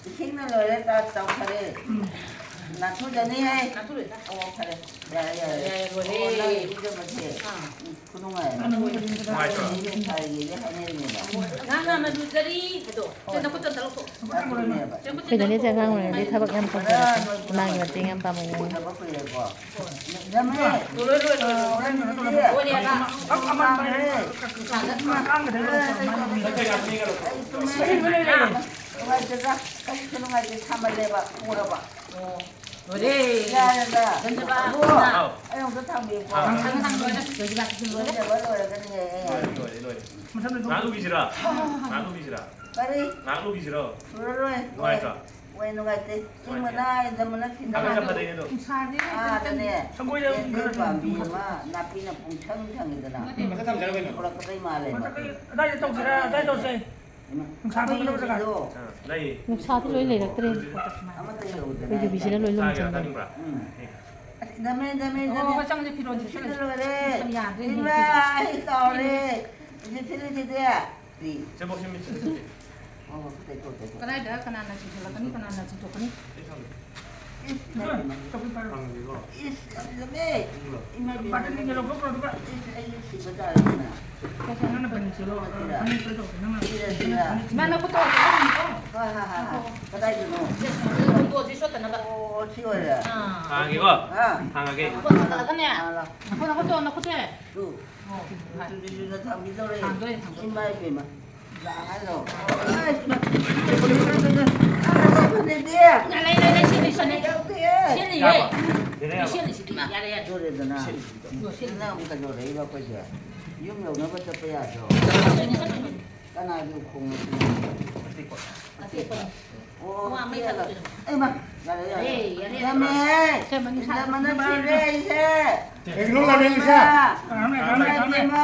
ꯏꯁꯤꯡꯅ ꯂꯣꯏꯔꯦ, ꯆꯥꯛ ꯆꯥꯎꯊꯔꯦ꯫ ꯅꯥꯊꯨꯖꯅꯤꯍꯦ꯫ ꯅꯥꯊꯨꯔꯣꯏꯗ꯫ ꯑꯣ, ꯐꯔꯦ꯫ ꯌꯥꯔꯦ, ꯌꯥꯔꯦ꯫ ꯌꯥꯔꯦ, ꯂꯣꯏꯔꯦ꯫ ꯑꯣ, ꯅꯪ ꯏꯔꯨꯖꯕꯁꯦ꯫ ꯑꯥ꯫ ꯎꯝ, ꯈꯨꯅꯨꯡꯉꯥꯏ ꯑꯃ꯫ ꯅꯨꯡꯉꯥꯏꯇ꯭ꯔꯣ? ꯅꯨꯡꯉꯥꯏꯔꯤꯉꯩꯗ ꯍꯥꯏꯅꯔꯤꯅꯦꯕ꯫ ꯅꯪ ꯅꯍꯥꯟ ꯃꯗꯨ ꯖꯔꯤ ꯍꯥꯏꯗꯣ꯫ ꯁꯦ, ꯅꯈꯨꯠꯇꯣ ꯑꯝꯇ ꯂꯧꯊꯣꯛ꯫ ꯑꯗꯨꯅꯦꯕ꯫ ꯁꯦ, ꯅꯈꯨꯠꯇꯣ ꯑꯩꯈꯣꯏꯗꯅꯦ ꯁꯦ ꯑꯉꯥꯡ ꯑꯣꯏꯔꯤꯉꯩꯗꯩ ꯊꯕꯛ ꯌꯥꯝ ꯇꯧꯖꯔꯛꯄꯅꯤ꯫ ꯏꯃꯥꯒꯤ ꯃꯇꯦꯡ ꯌꯥꯝ ꯄꯥꯝꯃꯛꯑꯦ꯫ ꯎꯗꯕ ꯀꯨꯏꯔꯦꯀꯣ꯫ ꯏꯅꯝꯃ꯫ ꯂꯣꯏꯔꯦ, ꯂꯣꯏꯔꯦ, ꯂꯣꯏꯔꯦ꯫ ꯂꯣꯏꯔꯦꯕ꯫ ꯅꯨꯡꯁꯥꯗ꯫ ꯅꯨꯡꯉꯥꯏꯇꯦꯗ꯫ ꯀꯔꯤꯁꯨ ꯅꯨꯡꯉꯥꯏꯇꯦ, ꯁꯥꯃꯜꯂꯦꯕ, ꯎꯔꯕ꯫ ꯑꯣ, ꯂꯣꯏꯔꯦ꯫ ꯌꯥꯔꯦꯗ꯫ ꯙꯟꯌꯕꯥꯗ꯫ ꯑꯕꯨ, ꯍꯥꯎ꯫ ꯑꯩ ꯑꯃꯨꯛꯇ ꯊꯥꯡꯕꯤꯌꯨꯀꯣ꯫ ꯊꯥꯡꯉꯦ, ꯊꯥꯡꯉꯦ, ꯂꯣꯏꯔꯦ꯫ ꯙꯟꯌꯕꯥꯗ ꯂꯣꯏꯔꯦ꯫ ꯏꯔꯨꯖꯕ ꯂꯣꯏꯔꯒꯅꯦꯍꯦ, ꯑꯩ ꯍꯥꯏꯁꯦ꯫ ꯂꯣꯏꯔꯦ, ꯂꯣꯏꯔꯦ, ꯂꯣꯏꯔꯦ꯫ ꯉꯥꯏꯍꯥꯛ ꯂꯨꯈꯤꯁꯤꯔꯥ? ꯀꯔꯤ? ꯉꯥꯏꯍꯥꯛ ꯂꯨꯈꯤꯁꯤꯔꯣ? ꯂꯨꯔꯔꯣꯏ꯫ ꯅꯨꯡꯉꯥꯏꯇ꯭ꯔꯣ? ꯍꯣꯏ, ꯅꯨꯡꯉꯥꯏꯇꯦ꯫ ꯏꯪꯕꯅ ꯅꯨꯡꯉꯥꯏꯇꯦ꯫ ꯏꯪꯕꯅ ꯈꯤꯇꯪ ꯊꯥꯡꯒꯠ ꯆꯠꯄꯗꯒꯤ ꯑꯗꯨꯝ꯫ ꯅꯨꯡꯁꯥꯁꯦ ꯑꯥꯗꯅꯦ, ꯀꯩꯅꯣ ꯇꯧꯋꯦ꯫ ꯌꯦꯟꯗꯦꯝ ꯄꯥꯝꯕꯤ ꯑꯃ ꯅꯥꯄꯤꯅ ꯄꯨꯡꯁꯪ ꯁꯪꯉꯤꯗꯅ꯫ ꯅꯠꯇꯦ, ꯃꯊꯛ ꯊꯝꯖꯔꯒ ꯀꯩꯅꯣ? ꯄꯨꯔꯛꯀꯗꯣꯏ ꯃꯥꯜꯂꯦ꯫ ꯃꯊꯛꯇ ꯑꯗꯥꯏꯗ ꯇꯧꯁꯤꯔꯥ? ꯑꯗꯥꯏꯗ ꯇꯧꯁꯦ꯫ ꯏꯃꯥ, ꯅꯨꯡꯁꯥ ꯑꯩꯈꯣꯏ ꯐꯪꯒꯗꯕ ꯖꯒꯥ꯫ ꯌꯨꯝꯁꯤꯗꯣ ꯑꯥ, ꯂꯩꯌꯦ꯫ ꯅꯨꯡꯁꯥꯗꯤ ꯂꯣꯏ ꯂꯩꯔꯛꯇ꯭ꯔꯦ꯫ ꯑꯃꯠꯇ ꯌꯧꯗꯅ ꯄ꯭ꯔꯤꯊꯤꯕꯤꯁꯤꯅ ꯂꯣꯏ ꯆꯥꯒꯦꯔꯥ, ꯂꯨꯝꯁꯤꯟꯈ꯭ꯔꯦ꯫ ꯆꯥꯅꯤꯡꯕ꯭ꯔꯥ? ꯎꯝ꯫ ꯑꯁ, ꯏꯅꯝꯃ, ꯏꯅꯝꯃ, ꯍꯣ, ꯍꯣ, ꯏꯅꯝꯃ꯫ ꯍꯣꯏ, ꯆꯪꯁꯦ, ꯐꯤꯔꯣꯜꯁꯦ ꯁꯦꯠꯂꯁꯤ꯫ ꯁꯤꯗ ꯂꯣꯏꯔꯦ꯫ ꯌꯥꯗ꯭ꯔꯦ, ꯏꯃꯥ, ꯍꯧꯖꯤꯛꯇꯤ꯫ ꯑꯩ ꯆꯥꯎꯔꯦ꯫ ꯍꯧꯖꯤꯛ ꯐꯤꯔꯣꯜꯁꯤꯗꯤ꯫ ꯁꯦ, ꯕꯣꯛꯁꯦ ꯃꯤꯠꯁꯤꯗ ꯊꯝꯁꯦ꯫ ꯑꯣ, ꯇꯩꯊꯣꯛ, ꯇꯩꯊꯣꯛ꯫ ꯀꯗꯥꯏꯗ ꯀꯅꯥꯅ ꯆꯤꯡꯁꯤꯜꯂꯛꯀꯅꯤ, ꯀꯅꯥꯅ ꯆꯤꯡꯊꯣꯛꯀꯅꯤ? ꯑꯩ ꯊꯝꯒꯦ꯫ ꯏꯁ, ꯏꯁ, ꯏꯁ, ꯏꯁ, ꯏꯃꯥ ꯏꯕꯦꯝꯃ꯫ ꯕꯥꯇꯤꯟꯁꯤꯡꯁꯦ ꯂꯧꯊꯣꯛꯈ꯭ꯔꯣ, ꯑꯗꯨꯒ꯫ ꯏꯁ, ꯑꯩꯁꯨ ꯁꯤꯕ ꯇꯥꯔꯦꯗꯅ꯫ ꯅꯪꯅ ꯕꯥꯇꯤꯟ ꯁꯤꯜꯂꯣ, ꯁꯤꯔ꯫ ꯐꯅꯦꯛ ꯁꯤꯜꯂꯣ, ꯅꯪꯅ ꯁꯤꯔ, ꯁꯤꯔ꯫ ꯐꯅꯦꯛ ꯁꯤꯜꯂꯣ꯫ ꯏꯃꯥ, ꯅꯈꯨꯠꯇꯣ ꯑꯝꯇ ꯄꯣꯝꯃꯤꯀꯣ꯫ ꯍꯣꯏ, ꯍꯣꯏ, ꯍꯣꯏ, ꯍꯣꯏ꯫ ꯀꯗꯥꯏꯗꯅꯣ? ꯁꯦ, ꯁꯦ, ꯁꯦ, ꯁꯦ, ꯁꯦ, ꯁꯦ, ꯁꯦ, ꯁꯦ꯫ ꯑꯣ, ꯁꯤ ꯑꯣꯏꯔꯦ꯫ ꯑꯥ꯫ ꯍꯥꯡꯉꯒꯦꯀꯣ? ꯑꯥ꯫ ꯍꯥꯡꯉꯒꯦ꯫ ꯅꯈꯨꯠ ꯊꯥꯡꯒꯠꯂꯒꯅꯦ꯫ ꯑꯥ, ꯂꯥꯎ꯫ ꯅꯈꯨꯠ, ꯅꯈꯨꯠꯇꯣ, ꯅꯈꯨꯠꯁꯦ꯫ ꯇꯨ꯫ ꯑꯣ, ꯍꯣꯏ꯫ ꯇꯨ, ꯇꯨ, ꯇꯨ, ꯇꯨ, ꯊꯥꯡꯕꯤꯗꯧꯔꯦ꯫ ꯊꯥꯡꯗꯣꯔꯦ, ꯊꯥꯡꯗꯣꯔꯦ꯫ ꯏꯃꯥ ꯏꯕꯦꯝꯃ꯫ ꯂꯥꯛꯑꯅꯣ꯫ ꯑꯁ, ꯏꯃꯥ꯫ ꯑꯗꯨꯗꯤ ꯂꯩ, ꯂꯩ, ꯂꯩ, ꯁꯤꯜꯂꯤ, ꯁꯤꯜꯂꯤ꯫ ꯌꯥꯎꯗꯦ꯫ ꯁꯤꯜꯂꯤꯌꯦ꯫ ꯌꯥꯔꯦ, ꯌꯥꯔꯦ꯫ ꯁꯤꯜꯂꯤ, ꯁꯤꯜꯂꯤ꯫ ꯌꯥꯔꯦ, ꯌꯥꯔꯦ꯫ ꯂꯣꯏꯔꯦꯗꯅ꯫ ꯁꯤꯜꯂꯤ꯫ ꯅꯪ ꯑꯃꯨꯛ ꯀꯩꯗꯧꯔꯛꯏꯕ ꯑꯩꯈꯣꯏꯁꯦ? ꯌꯨꯝ ꯌꯧꯅꯕ ꯆꯠꯄ ꯌꯥꯗ꯭ꯔꯣ? ꯆꯠꯇꯣꯏꯅꯤ, ꯆꯠꯇꯣꯏꯅꯤ꯫ ꯀꯅꯥꯒꯤ ꯎꯈꯣꯡꯅꯣ? ꯑꯇꯦꯛꯄꯅꯤ꯫ ꯑꯣ, ꯋꯥ ꯃꯩ ꯊꯥꯗꯣꯛꯇꯣꯏꯅꯣ? ꯑꯩꯃ, ꯌꯥꯔꯦ, ꯌꯥꯔꯦ꯫ ꯑꯦ, ꯌꯥꯔꯦ꯫ ꯌꯥꯝꯃꯦ꯫ ꯁꯦ, ꯃꯅꯨꯡ ꯁꯥ-, ꯌꯥꯝꯃꯅ ꯃꯅꯨꯡ ꯊꯤꯔꯦ ꯁꯥ-, ꯑꯩꯁꯦ꯫ ꯀꯩꯒꯤꯅꯣ ꯂꯥꯃꯦꯟꯒꯤꯁꯦ? ꯏꯃꯥ꯫ ꯀꯅꯥꯅꯣ? ꯏꯃꯥ, ꯏꯃꯥ꯫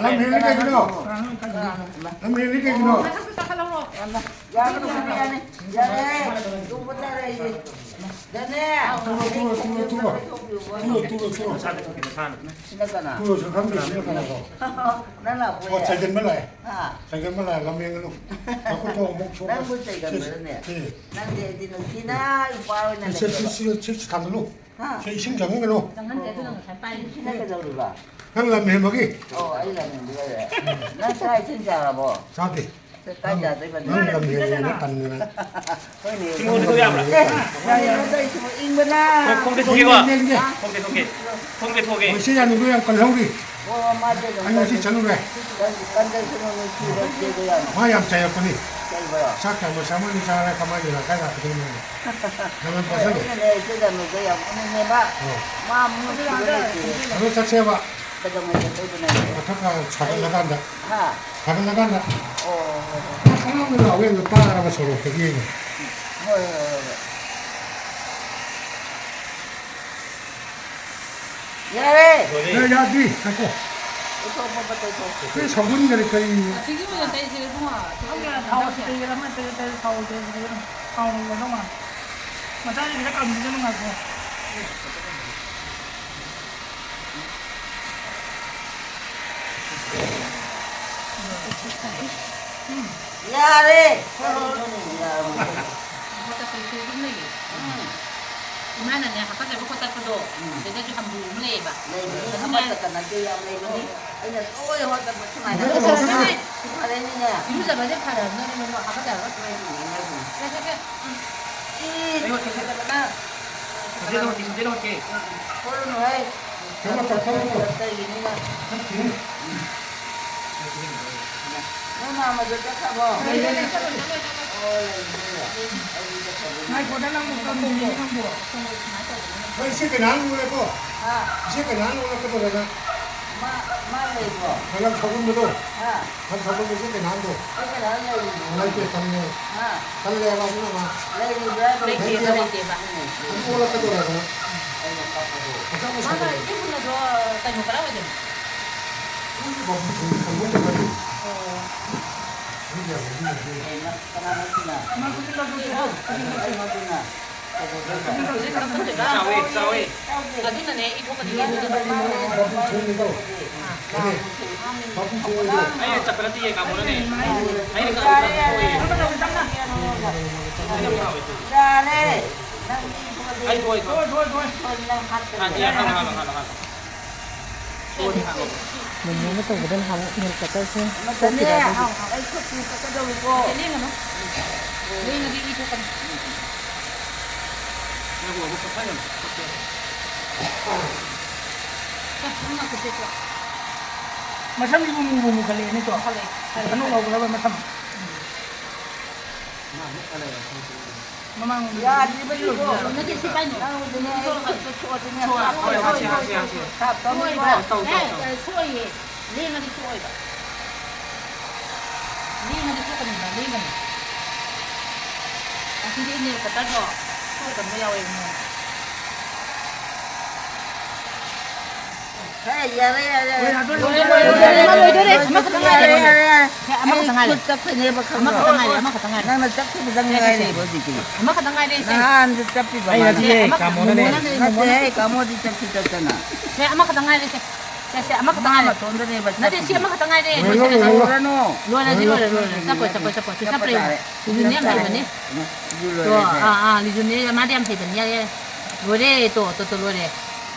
ꯂꯝ ꯍꯦꯜꯂꯤ ꯀꯩꯒꯤꯅꯣ? ꯀꯅꯥꯅꯣ? ꯂꯝ ꯍꯦꯜꯂꯤ ꯀꯩꯒꯤꯅꯣ? ꯃꯊꯛꯇ ꯀꯥꯈꯠꯍꯧꯔꯣ꯫ ꯌꯥꯝꯃ, ꯌꯥꯔꯦ, ꯌꯥꯔꯦ꯫ ꯌꯥꯔꯦ꯫ ꯇꯨꯝꯕ ꯆꯥꯔꯦ ꯑꯩꯗꯤ꯫ ꯌꯥꯔꯦ꯫ ꯇꯨꯔꯣ, ꯇꯨꯔꯣ, ꯇꯨꯔꯣ, ꯇꯨꯔꯣ꯫ ꯇꯨꯔꯣ, ꯇꯨꯔꯣ, ꯇꯨꯔꯣ꯫ ꯁꯤꯅ ꯀꯅꯥ? ꯇꯨꯔꯣ, ꯁꯤ ꯈꯪꯗꯦ, ꯁꯤꯅ ꯀꯅꯥꯅꯣ? ꯅꯪ ꯂꯥꯛꯄ ꯑꯣ, ꯌꯥꯏ꯫ ꯆꯥꯏꯒꯟꯕ ꯂꯥꯛꯑꯦ꯫ ꯍꯥ? ꯆꯥꯏꯒꯟꯕ ꯂꯥꯛꯑꯦ, ꯂꯝ ꯍꯦꯟꯒꯅꯨ꯫ ꯅꯪꯕꯨ ꯆꯩꯒꯟꯕ꯭ꯔꯅꯦ? ꯁꯤ, ꯁꯤ꯫ ꯅꯪꯗꯤ ꯑꯩꯗꯤ ꯅꯨꯡꯁꯤꯅ ꯏꯄꯥ ꯑꯣꯏꯅ ꯁꯤ, ꯁꯤ, ꯂꯩꯖꯕ꯫ ꯁꯤ, ꯁꯤ, ꯁꯤ ꯊꯥꯡꯒꯠꯂꯨ꯫ ꯍꯥ? ꯁꯤ ꯏꯁꯤꯡ ꯆꯪꯍꯟꯒꯅꯨ꯫ ꯆꯪꯍꯟꯗꯦ, ꯑꯗꯨꯅ ꯉꯁꯥꯏ ꯄꯥꯏꯔꯤꯅꯦ꯫ ꯁꯤꯅ ꯀꯩꯗꯧꯔꯤꯕ? ꯅꯪ ꯂꯝ ꯍꯦꯟꯕꯒꯤ꯫ ꯑꯣ, ꯑꯩ ꯂꯝ ꯍꯦꯟꯕꯒꯤ ꯑꯣꯏꯔꯦ꯫ ꯅꯪ ꯆꯥꯛ ꯏꯁꯤꯡ ꯆꯥꯔꯕꯣ? ꯆꯥꯗꯦ꯫ ꯀꯥꯏ ꯆꯥꯗꯣꯏꯕ ꯅꯪ? ꯅꯪ ꯂꯝ ꯍꯦꯜꯂꯦꯅ ꯇꯟꯗꯅ꯫ ꯍꯣꯏꯅꯦ꯫ ꯏꯪꯍꯟꯕꯗꯣ ꯌꯥꯕ꯭ꯔꯥ? ꯑꯦ, ꯀꯔꯤꯅꯣ ꯇꯧꯔꯤꯁꯤꯕꯣ? ꯏꯪꯕꯅ꯫ ꯈꯣꯡ-, ꯈꯣꯡꯗꯦ ꯊꯣꯛꯀꯦꯀꯣ? ꯌꯦꯡꯒꯦ, ꯌꯦꯡꯒꯦ꯫ ꯈꯣꯡꯗꯦ ꯊꯣꯛꯀꯦ꯫ ꯈꯣꯡꯗꯦ ꯊꯣꯛꯀꯦ꯫ ꯍꯣꯏ, ꯁꯤ ꯌꯥꯅꯤꯡꯗꯣ ꯌꯥꯝ ꯀꯜꯍꯧꯔꯤ꯫ ꯑꯣ, ꯃꯥꯁꯦ ꯑꯗꯨꯝ ꯑꯩ ꯉꯁꯤ ꯀꯜꯂꯤ꯫ ꯆꯠꯂꯨꯔꯦ꯫ ꯀꯟꯗꯁꯅꯨ, ꯅꯨꯡꯁꯤꯕ ꯏꯆꯦꯗꯣ ꯌꯥꯝ꯫ ꯃꯥ ꯌꯥꯝ ꯆꯩꯔꯛꯄꯅꯤ꯫ ꯆꯩꯕ꯭ꯔꯣ? ꯆꯥꯛ ꯀꯌꯥꯝ ꯆꯥꯃꯜꯂꯤ ꯆꯥꯔꯦ, ꯀꯃꯥꯏꯅ ꯂꯥꯛꯀꯥꯏ ꯂꯥꯛꯀꯗꯣꯏꯅꯣ? ꯅꯪ ꯍꯣꯏ, ꯐꯖꯅ꯫ ꯑꯩꯅꯅꯦ ꯏꯆꯦ ꯖꯥꯅꯨꯗꯣ ꯌꯥꯝ ꯎꯅꯤꯡꯉꯦꯕ꯫ ꯑꯣ꯫ ꯃꯥ ꯑꯃꯨꯛ ꯅꯨꯡꯁꯤꯕ ꯂꯩꯇꯦ꯫ ꯑꯗꯣ ꯆꯠꯁꯦꯕ꯫ ꯀꯩꯗꯧꯉꯩ ꯆꯠꯇꯣꯏꯕ ꯅꯪꯗꯤ? ꯃꯊꯛ ꯁꯥꯒꯠꯂꯀꯥꯟꯗ꯫ ꯍꯥ? ꯁꯥꯒꯠꯂꯀꯥꯟꯗ꯫ ꯑꯣ, ꯍꯣꯏ, ꯍꯣꯏ꯫ ꯑꯉꯥꯡꯗ ꯂꯥꯎꯋꯦ, ꯑꯗꯨ ꯇꯥꯔꯕ ꯁꯣꯔꯣꯛꯇꯒꯤ ꯑꯩꯅ꯫ ꯍꯣꯏ, ꯍꯣꯏ, ꯍꯣꯏ, ꯍꯣꯏ꯫ ꯌꯥꯔꯦ꯫ ꯂꯣꯏꯔꯦ꯫ ꯌꯥ-, ꯌꯥꯗ꯭ꯔꯤ꯫ ꯉꯥꯏꯈꯣ꯫ ꯇꯩꯊꯣꯛ, ꯄꯠ, ꯄꯠ ꯇꯩꯊꯣꯛ꯫ ꯑꯩꯈꯣꯏ ꯁꯥꯎꯒꯟꯒꯔꯦ ꯀꯔꯤ? ꯑꯁꯤꯒꯤ ꯑꯣꯏꯅ ꯇꯩꯁꯤꯔ ꯏꯕꯨꯡꯉꯣ? ꯊꯥꯎ ꯀꯌꯥ, ꯊꯥꯎ ꯑꯁꯤ ꯇꯩꯒꯦꯔꯥ, ꯑꯃ ꯇꯩꯒꯦꯔꯥ, ꯊꯥꯎ ꯇꯩꯒꯦꯔꯥ? ꯊꯥꯎ ꯉꯧꯒꯗꯧ ꯃꯥꯜꯂꯦ꯫ ꯃꯆꯥꯁꯤꯡꯁꯤꯅ ꯀꯪꯈꯤꯁꯅꯨ ꯉꯥꯏꯈꯣ꯫ ꯌꯥꯔꯦ! ꯀꯔꯤꯅꯣꯅꯦ, ꯌꯥꯔꯕꯅꯦ꯫ ꯎꯝ꯫ ꯏꯃꯥꯅꯅꯦ, ꯍꯥꯀꯠꯆꯕ ꯈꯣꯠꯇꯠꯄꯗꯣ, ꯎꯝ꯫ ꯁꯤꯗꯁꯨ ꯍꯝꯕꯨ ꯑꯃ ꯂꯩꯌꯦꯕ꯫ ꯂꯩꯕꯅꯤ, ꯑꯗꯨꯅ ꯑꯃꯠꯇ ꯅꯠꯇꯦ, ꯌꯥꯝ ꯂꯩꯕꯅꯤ꯫ ꯑꯩꯅ ꯂꯣꯏ ꯍꯣꯠꯇꯅ ꯁꯨꯃꯥꯏꯅ ꯐꯔꯦꯅꯦ꯫ ꯐꯔꯦꯅꯦ꯫ ꯏꯔꯨꯖꯕꯁꯦ ꯐꯔꯕꯅꯤꯅꯦ, ꯍꯥꯀꯠꯆꯔꯒ꯫ ꯂꯩꯕꯅꯤ, ꯂꯩꯕꯅꯤ꯫ ꯁꯦ, ꯁꯦ, ꯁꯦ꯫ ꯎꯝ꯫ ꯏ, ꯑꯩ ꯍꯣꯠꯀꯦ꯫ ꯐꯖꯕꯅ꯫ ꯁꯤꯗ ꯍꯣꯠꯀꯦ, ꯁꯤꯗ ꯍꯣꯠꯀꯦ꯫ ꯍꯣꯠꯂꯨꯅꯨꯍꯦ꯫ ꯊꯦꯡꯉꯣ, ꯊꯦꯡꯉꯣ, ꯊꯦꯡꯉꯣ꯫ ꯇꯩꯒꯤꯅꯤꯅ꯫ ꯊꯦꯡꯉꯣ꯫ ꯅꯣꯏ ꯃꯥꯝꯃꯗꯣ ꯆꯠꯈ꯭ꯔꯕꯣ? ꯂꯩꯔꯦ, ꯂꯩꯔꯦ꯫ ꯑꯣ, ꯂꯩꯔꯦ꯫ ꯑꯩꯗꯤ ꯆꯠꯈ꯭ꯔꯕꯣꯏ ꯅꯤꯡꯉꯨꯔꯦ꯫ ꯉꯥꯏꯈꯣ, ꯅꯪ ꯑꯃꯨꯛ ꯇꯧꯔꯝꯃꯤꯅꯦ, ꯅꯪꯕꯣ꯫ ꯍꯣꯏ, ꯏꯆꯦ ꯀꯩꯅꯥ ꯎꯔꯦꯀꯣ? ꯍꯥ? ꯏꯆꯦ ꯀꯩꯅꯥ ꯎꯔꯛꯀꯗꯧꯔꯦ ꯅꯪ꯫ ꯃꯥ, ꯃꯥ ꯂꯩꯕ꯭ꯔꯣ? ꯅꯪ ꯁꯒꯨꯝꯕꯗꯣ꯫ ꯍꯥ? ꯅꯪ ꯁꯒꯨꯝꯕ ꯏꯆꯦ ꯀꯩꯅꯥꯗꯣ꯫ ꯑꯩ ꯀꯩꯅꯥ ꯂꯩꯔꯤꯕ꯭ꯔꯣ? ꯂꯩꯇꯦ, ꯇꯝꯃꯦ꯫ ꯍꯥ? ꯇꯜꯂꯦꯕ ꯑꯗꯨꯅ ꯃꯥ꯫ ꯂꯩꯔꯤꯕ꯭ꯔꯥ? ꯂꯩꯇꯦꯕ, ꯂꯩꯇꯦꯕ꯫ ꯑꯗꯨ ꯑꯣꯜꯂꯛꯀꯗꯧꯔꯦꯕ꯫ ꯑꯩꯅ ꯀꯞꯄꯗꯣ꯫ ꯃꯥꯅ ꯏꯆꯦ ꯄꯨꯟꯅꯗꯣ ꯀꯩꯅꯣ ꯀꯗꯥꯏꯋꯥꯏꯗꯅꯣ? ꯃꯣꯏꯒꯤ ꯕꯥꯕꯨ ꯊꯣꯡ ꯈꯪꯕ ꯃꯇꯝꯗ꯫ ꯑꯣ꯫ ꯃꯤ ꯀꯌꯥ ꯂꯩꯕ ꯅꯠꯇꯦ꯫ ꯀꯅꯥꯅꯣ ꯁꯤꯅ? ꯃꯥ ꯈꯨꯖꯤꯟ ꯂꯧꯊꯣꯛꯁꯦ, ꯈꯨꯖꯤꯟ ꯂꯧꯊꯣꯛꯁꯦ꯫ ꯆꯥꯎꯋꯦ, ꯆꯥꯎꯋꯦ꯫ ꯑꯗꯨꯅꯅꯦ ꯏ ꯊꯣꯛꯀꯅꯤ꯫ ꯕꯥꯕꯨ ꯊꯣꯡꯒꯤꯗꯣ꯫ ꯑꯥ꯫ ꯕꯥꯕꯨ ꯊꯣꯡꯒꯤꯗꯣ꯫ ꯑꯩꯅ ꯆꯠꯄ ꯅꯠꯇꯤꯌꯦ, ꯀꯥꯃꯣꯅꯅꯦ꯫ ꯑꯩꯅ ꯀꯥꯃꯣꯅ ꯊꯣꯛꯑꯦ꯫ ꯇꯞꯅ, ꯇꯞꯅ꯫ ꯑꯩꯅ ꯐꯥꯎꯋꯦ꯫ ꯌꯥꯔꯦ꯫ ꯅꯪ ꯏ ꯊꯣꯛꯑꯗꯤ ꯑꯩ ꯊꯣꯛꯑꯦ, ꯊꯣꯛꯑꯦ꯫ ꯅꯪ ꯍꯥꯠꯀꯅꯤ꯫ ꯍꯥꯠꯀꯦ, ꯍꯥꯠꯂꯣ, ꯍꯥꯠꯂꯣ, ꯍꯥꯠꯂꯣ, ꯍꯥꯠꯂꯣ꯫ ꯃꯣꯃꯣꯅ ꯇꯧꯕꯗ ꯅꯍꯥꯟꯃꯨꯛ nail cutterꯁꯦ ꯃꯁꯅꯦ, ꯇꯠꯈꯤꯕ ꯑꯗꯨꯒꯤ꯫ ꯑꯩ ꯈꯨꯠ ꯇꯨ ꯀꯛꯀꯗꯧꯔꯤꯀꯣ꯫ ꯂꯦꯡꯒꯅꯨ꯫ ꯂꯦꯡꯉꯗꯤ ꯏ ꯊꯣꯛꯀꯅꯤ꯫ ꯃꯁꯝꯁꯤꯕꯨ ꯃꯨꯕꯨ ꯃꯨꯈꯠꯂꯛꯑꯦꯅꯦꯀꯣ꯫ ꯃꯨꯈꯠꯂꯛꯑꯦ꯫ ꯑꯅꯧꯕ ꯍꯧꯒꯠꯂꯕ ꯃꯁꯝ꯫ ꯃꯃꯥꯡ ꯌꯥꯗ꯭ꯔꯤꯕꯅꯤꯀꯣ꯫ ꯅꯠꯇꯦ, ꯁꯤ ꯄꯥꯏꯅꯨ꯫ ꯅꯪ ꯍꯧꯖꯤꯛꯅꯦ, ꯑꯩ ꯈꯨꯠꯇ ꯁꯣꯛꯑꯗꯤꯅꯦ, ꯁꯣꯛꯑꯣꯏ, ꯍꯥꯞꯄꯣꯏ, ꯁꯣꯛꯑꯣꯏ, ꯍꯥꯞꯄꯣꯏ, ꯁꯣꯛꯑꯣꯏ, ꯍꯥꯞꯄꯣꯏ꯫ ꯁꯣꯛꯑꯣꯏ꯫ ꯁꯣꯛꯑꯣꯏꯕ꯫ ꯁꯣꯛꯑꯣꯏ, ꯁꯣꯛꯑꯣꯏ꯫ ꯂꯦꯡꯉꯗꯤ ꯁꯣꯛꯑꯣꯏꯕ꯫ ꯂꯦꯡꯉꯗꯤ ꯁꯣꯛꯀꯅꯤꯕ, ꯂꯦꯡꯒꯅꯤ꯫ ꯑꯁꯤꯗꯤ nail cutterꯗꯣ ꯁꯣꯛꯀꯗꯕ ꯌꯥꯎꯋꯦ, ꯏꯕꯨꯡꯉꯣ꯫ ꯍꯦ, ꯌꯥꯔꯦ, ꯌꯥꯔꯦ, ꯌꯥꯔꯦ꯫ ꯂꯣꯏꯔꯦ, ꯂꯣꯏꯔꯦ, ꯂꯣꯏꯔꯦ, ꯂꯣꯏꯔꯦ, ꯂꯣꯏꯔꯦ, ꯂꯣꯏꯔꯦ, ꯂꯣꯏꯔꯦ, ꯂꯣꯏꯔꯦ, ꯂꯣꯏꯔꯦ꯫ ꯁꯦ, ꯑꯃꯈꯛꯇ ꯉꯥꯏꯔꯦ꯫ ꯑꯩ ꯈꯨꯠ ꯇꯠꯈ꯭ꯔꯅꯦꯕ, ꯈꯪꯕ꯭ꯔꯣ? ꯑꯃꯈꯛꯇ ꯉꯥꯏꯔꯦ, ꯑꯃꯈꯛꯇ ꯉꯥꯏꯔꯦ꯫ ꯅꯪꯅ ꯇꯠꯈꯤꯕꯗ ꯁꯦ, ꯁꯦ, ꯁꯦ꯫ ꯉꯥꯏꯔꯦꯕ ꯍꯧꯖꯤꯛꯇꯤ꯫ ꯑꯃꯈꯛꯇ ꯉꯥꯏꯔꯦ, ꯁꯦ꯫ ꯅꯍꯥꯟꯁꯨ ꯇꯠꯄꯤꯕ ꯑꯩ ꯃꯥꯅ꯫ ꯅꯠꯇꯤꯌꯦ, ꯑꯃꯈꯛ-, ꯀꯥꯃꯣꯅꯅꯦ꯫ ꯃꯣꯃꯣꯅꯅꯦ, ꯅꯠꯇꯦꯍꯦ, ꯃꯣꯃꯣꯅꯅꯦ꯫ ꯀꯥꯃꯣꯗꯤ ꯇꯠꯈꯤ ꯇꯠꯇꯅ꯫ ꯁꯦ, ꯑꯃꯈꯛꯇ ꯉꯥꯏꯔꯦ, ꯁꯦ꯫ ꯁꯦ, ꯁꯦ, ꯑꯃꯈꯛꯇ ꯃꯥ ꯉꯥꯏꯔꯦ꯫ ꯃꯇꯣꯟꯗꯅꯦꯕ ꯅꯠꯇꯦ, ꯁꯤ ꯇꯠꯈꯤꯗꯣ꯫ ꯑꯃꯈꯛꯇ ꯉꯥꯏꯔꯦ, ꯂꯣꯏꯁꯤꯜꯂꯁꯦ꯫ ꯂꯣꯏꯔꯅꯨ꯫ ꯂꯣꯏꯔꯁꯤ, ꯂꯣꯏꯔꯦ, ꯂꯣꯏꯔꯦ꯫ ꯆꯞꯄꯣꯏ, ꯆꯞꯄꯣꯏ, ꯆꯞꯄꯣꯏ꯫ ꯁꯤ ꯆꯞꯄ ꯆꯞꯄ꯭ꯔꯦ ꯌꯦꯡꯉꯣ꯫ ꯇꯥꯔꯦ꯫ ꯁꯤꯁꯨ ꯅꯦꯝ ꯂꯩꯕꯅꯤ꯫ ꯁꯤꯁꯨ ꯇꯣ, ꯂꯣꯏꯔꯦ, ꯁꯦ꯫ ꯑꯥ, ꯑꯥ, ꯂꯤꯖꯨꯅꯦ, ꯃꯥꯗꯤ ꯌꯥꯝ ꯍꯩꯕꯅꯤ, ꯌꯥꯏ, ꯌꯥꯏ꯫ ꯂꯣꯏꯔꯦ, ꯇꯣ, ꯇꯣ, ꯇꯣ, ꯂꯣꯏꯔꯦ꯫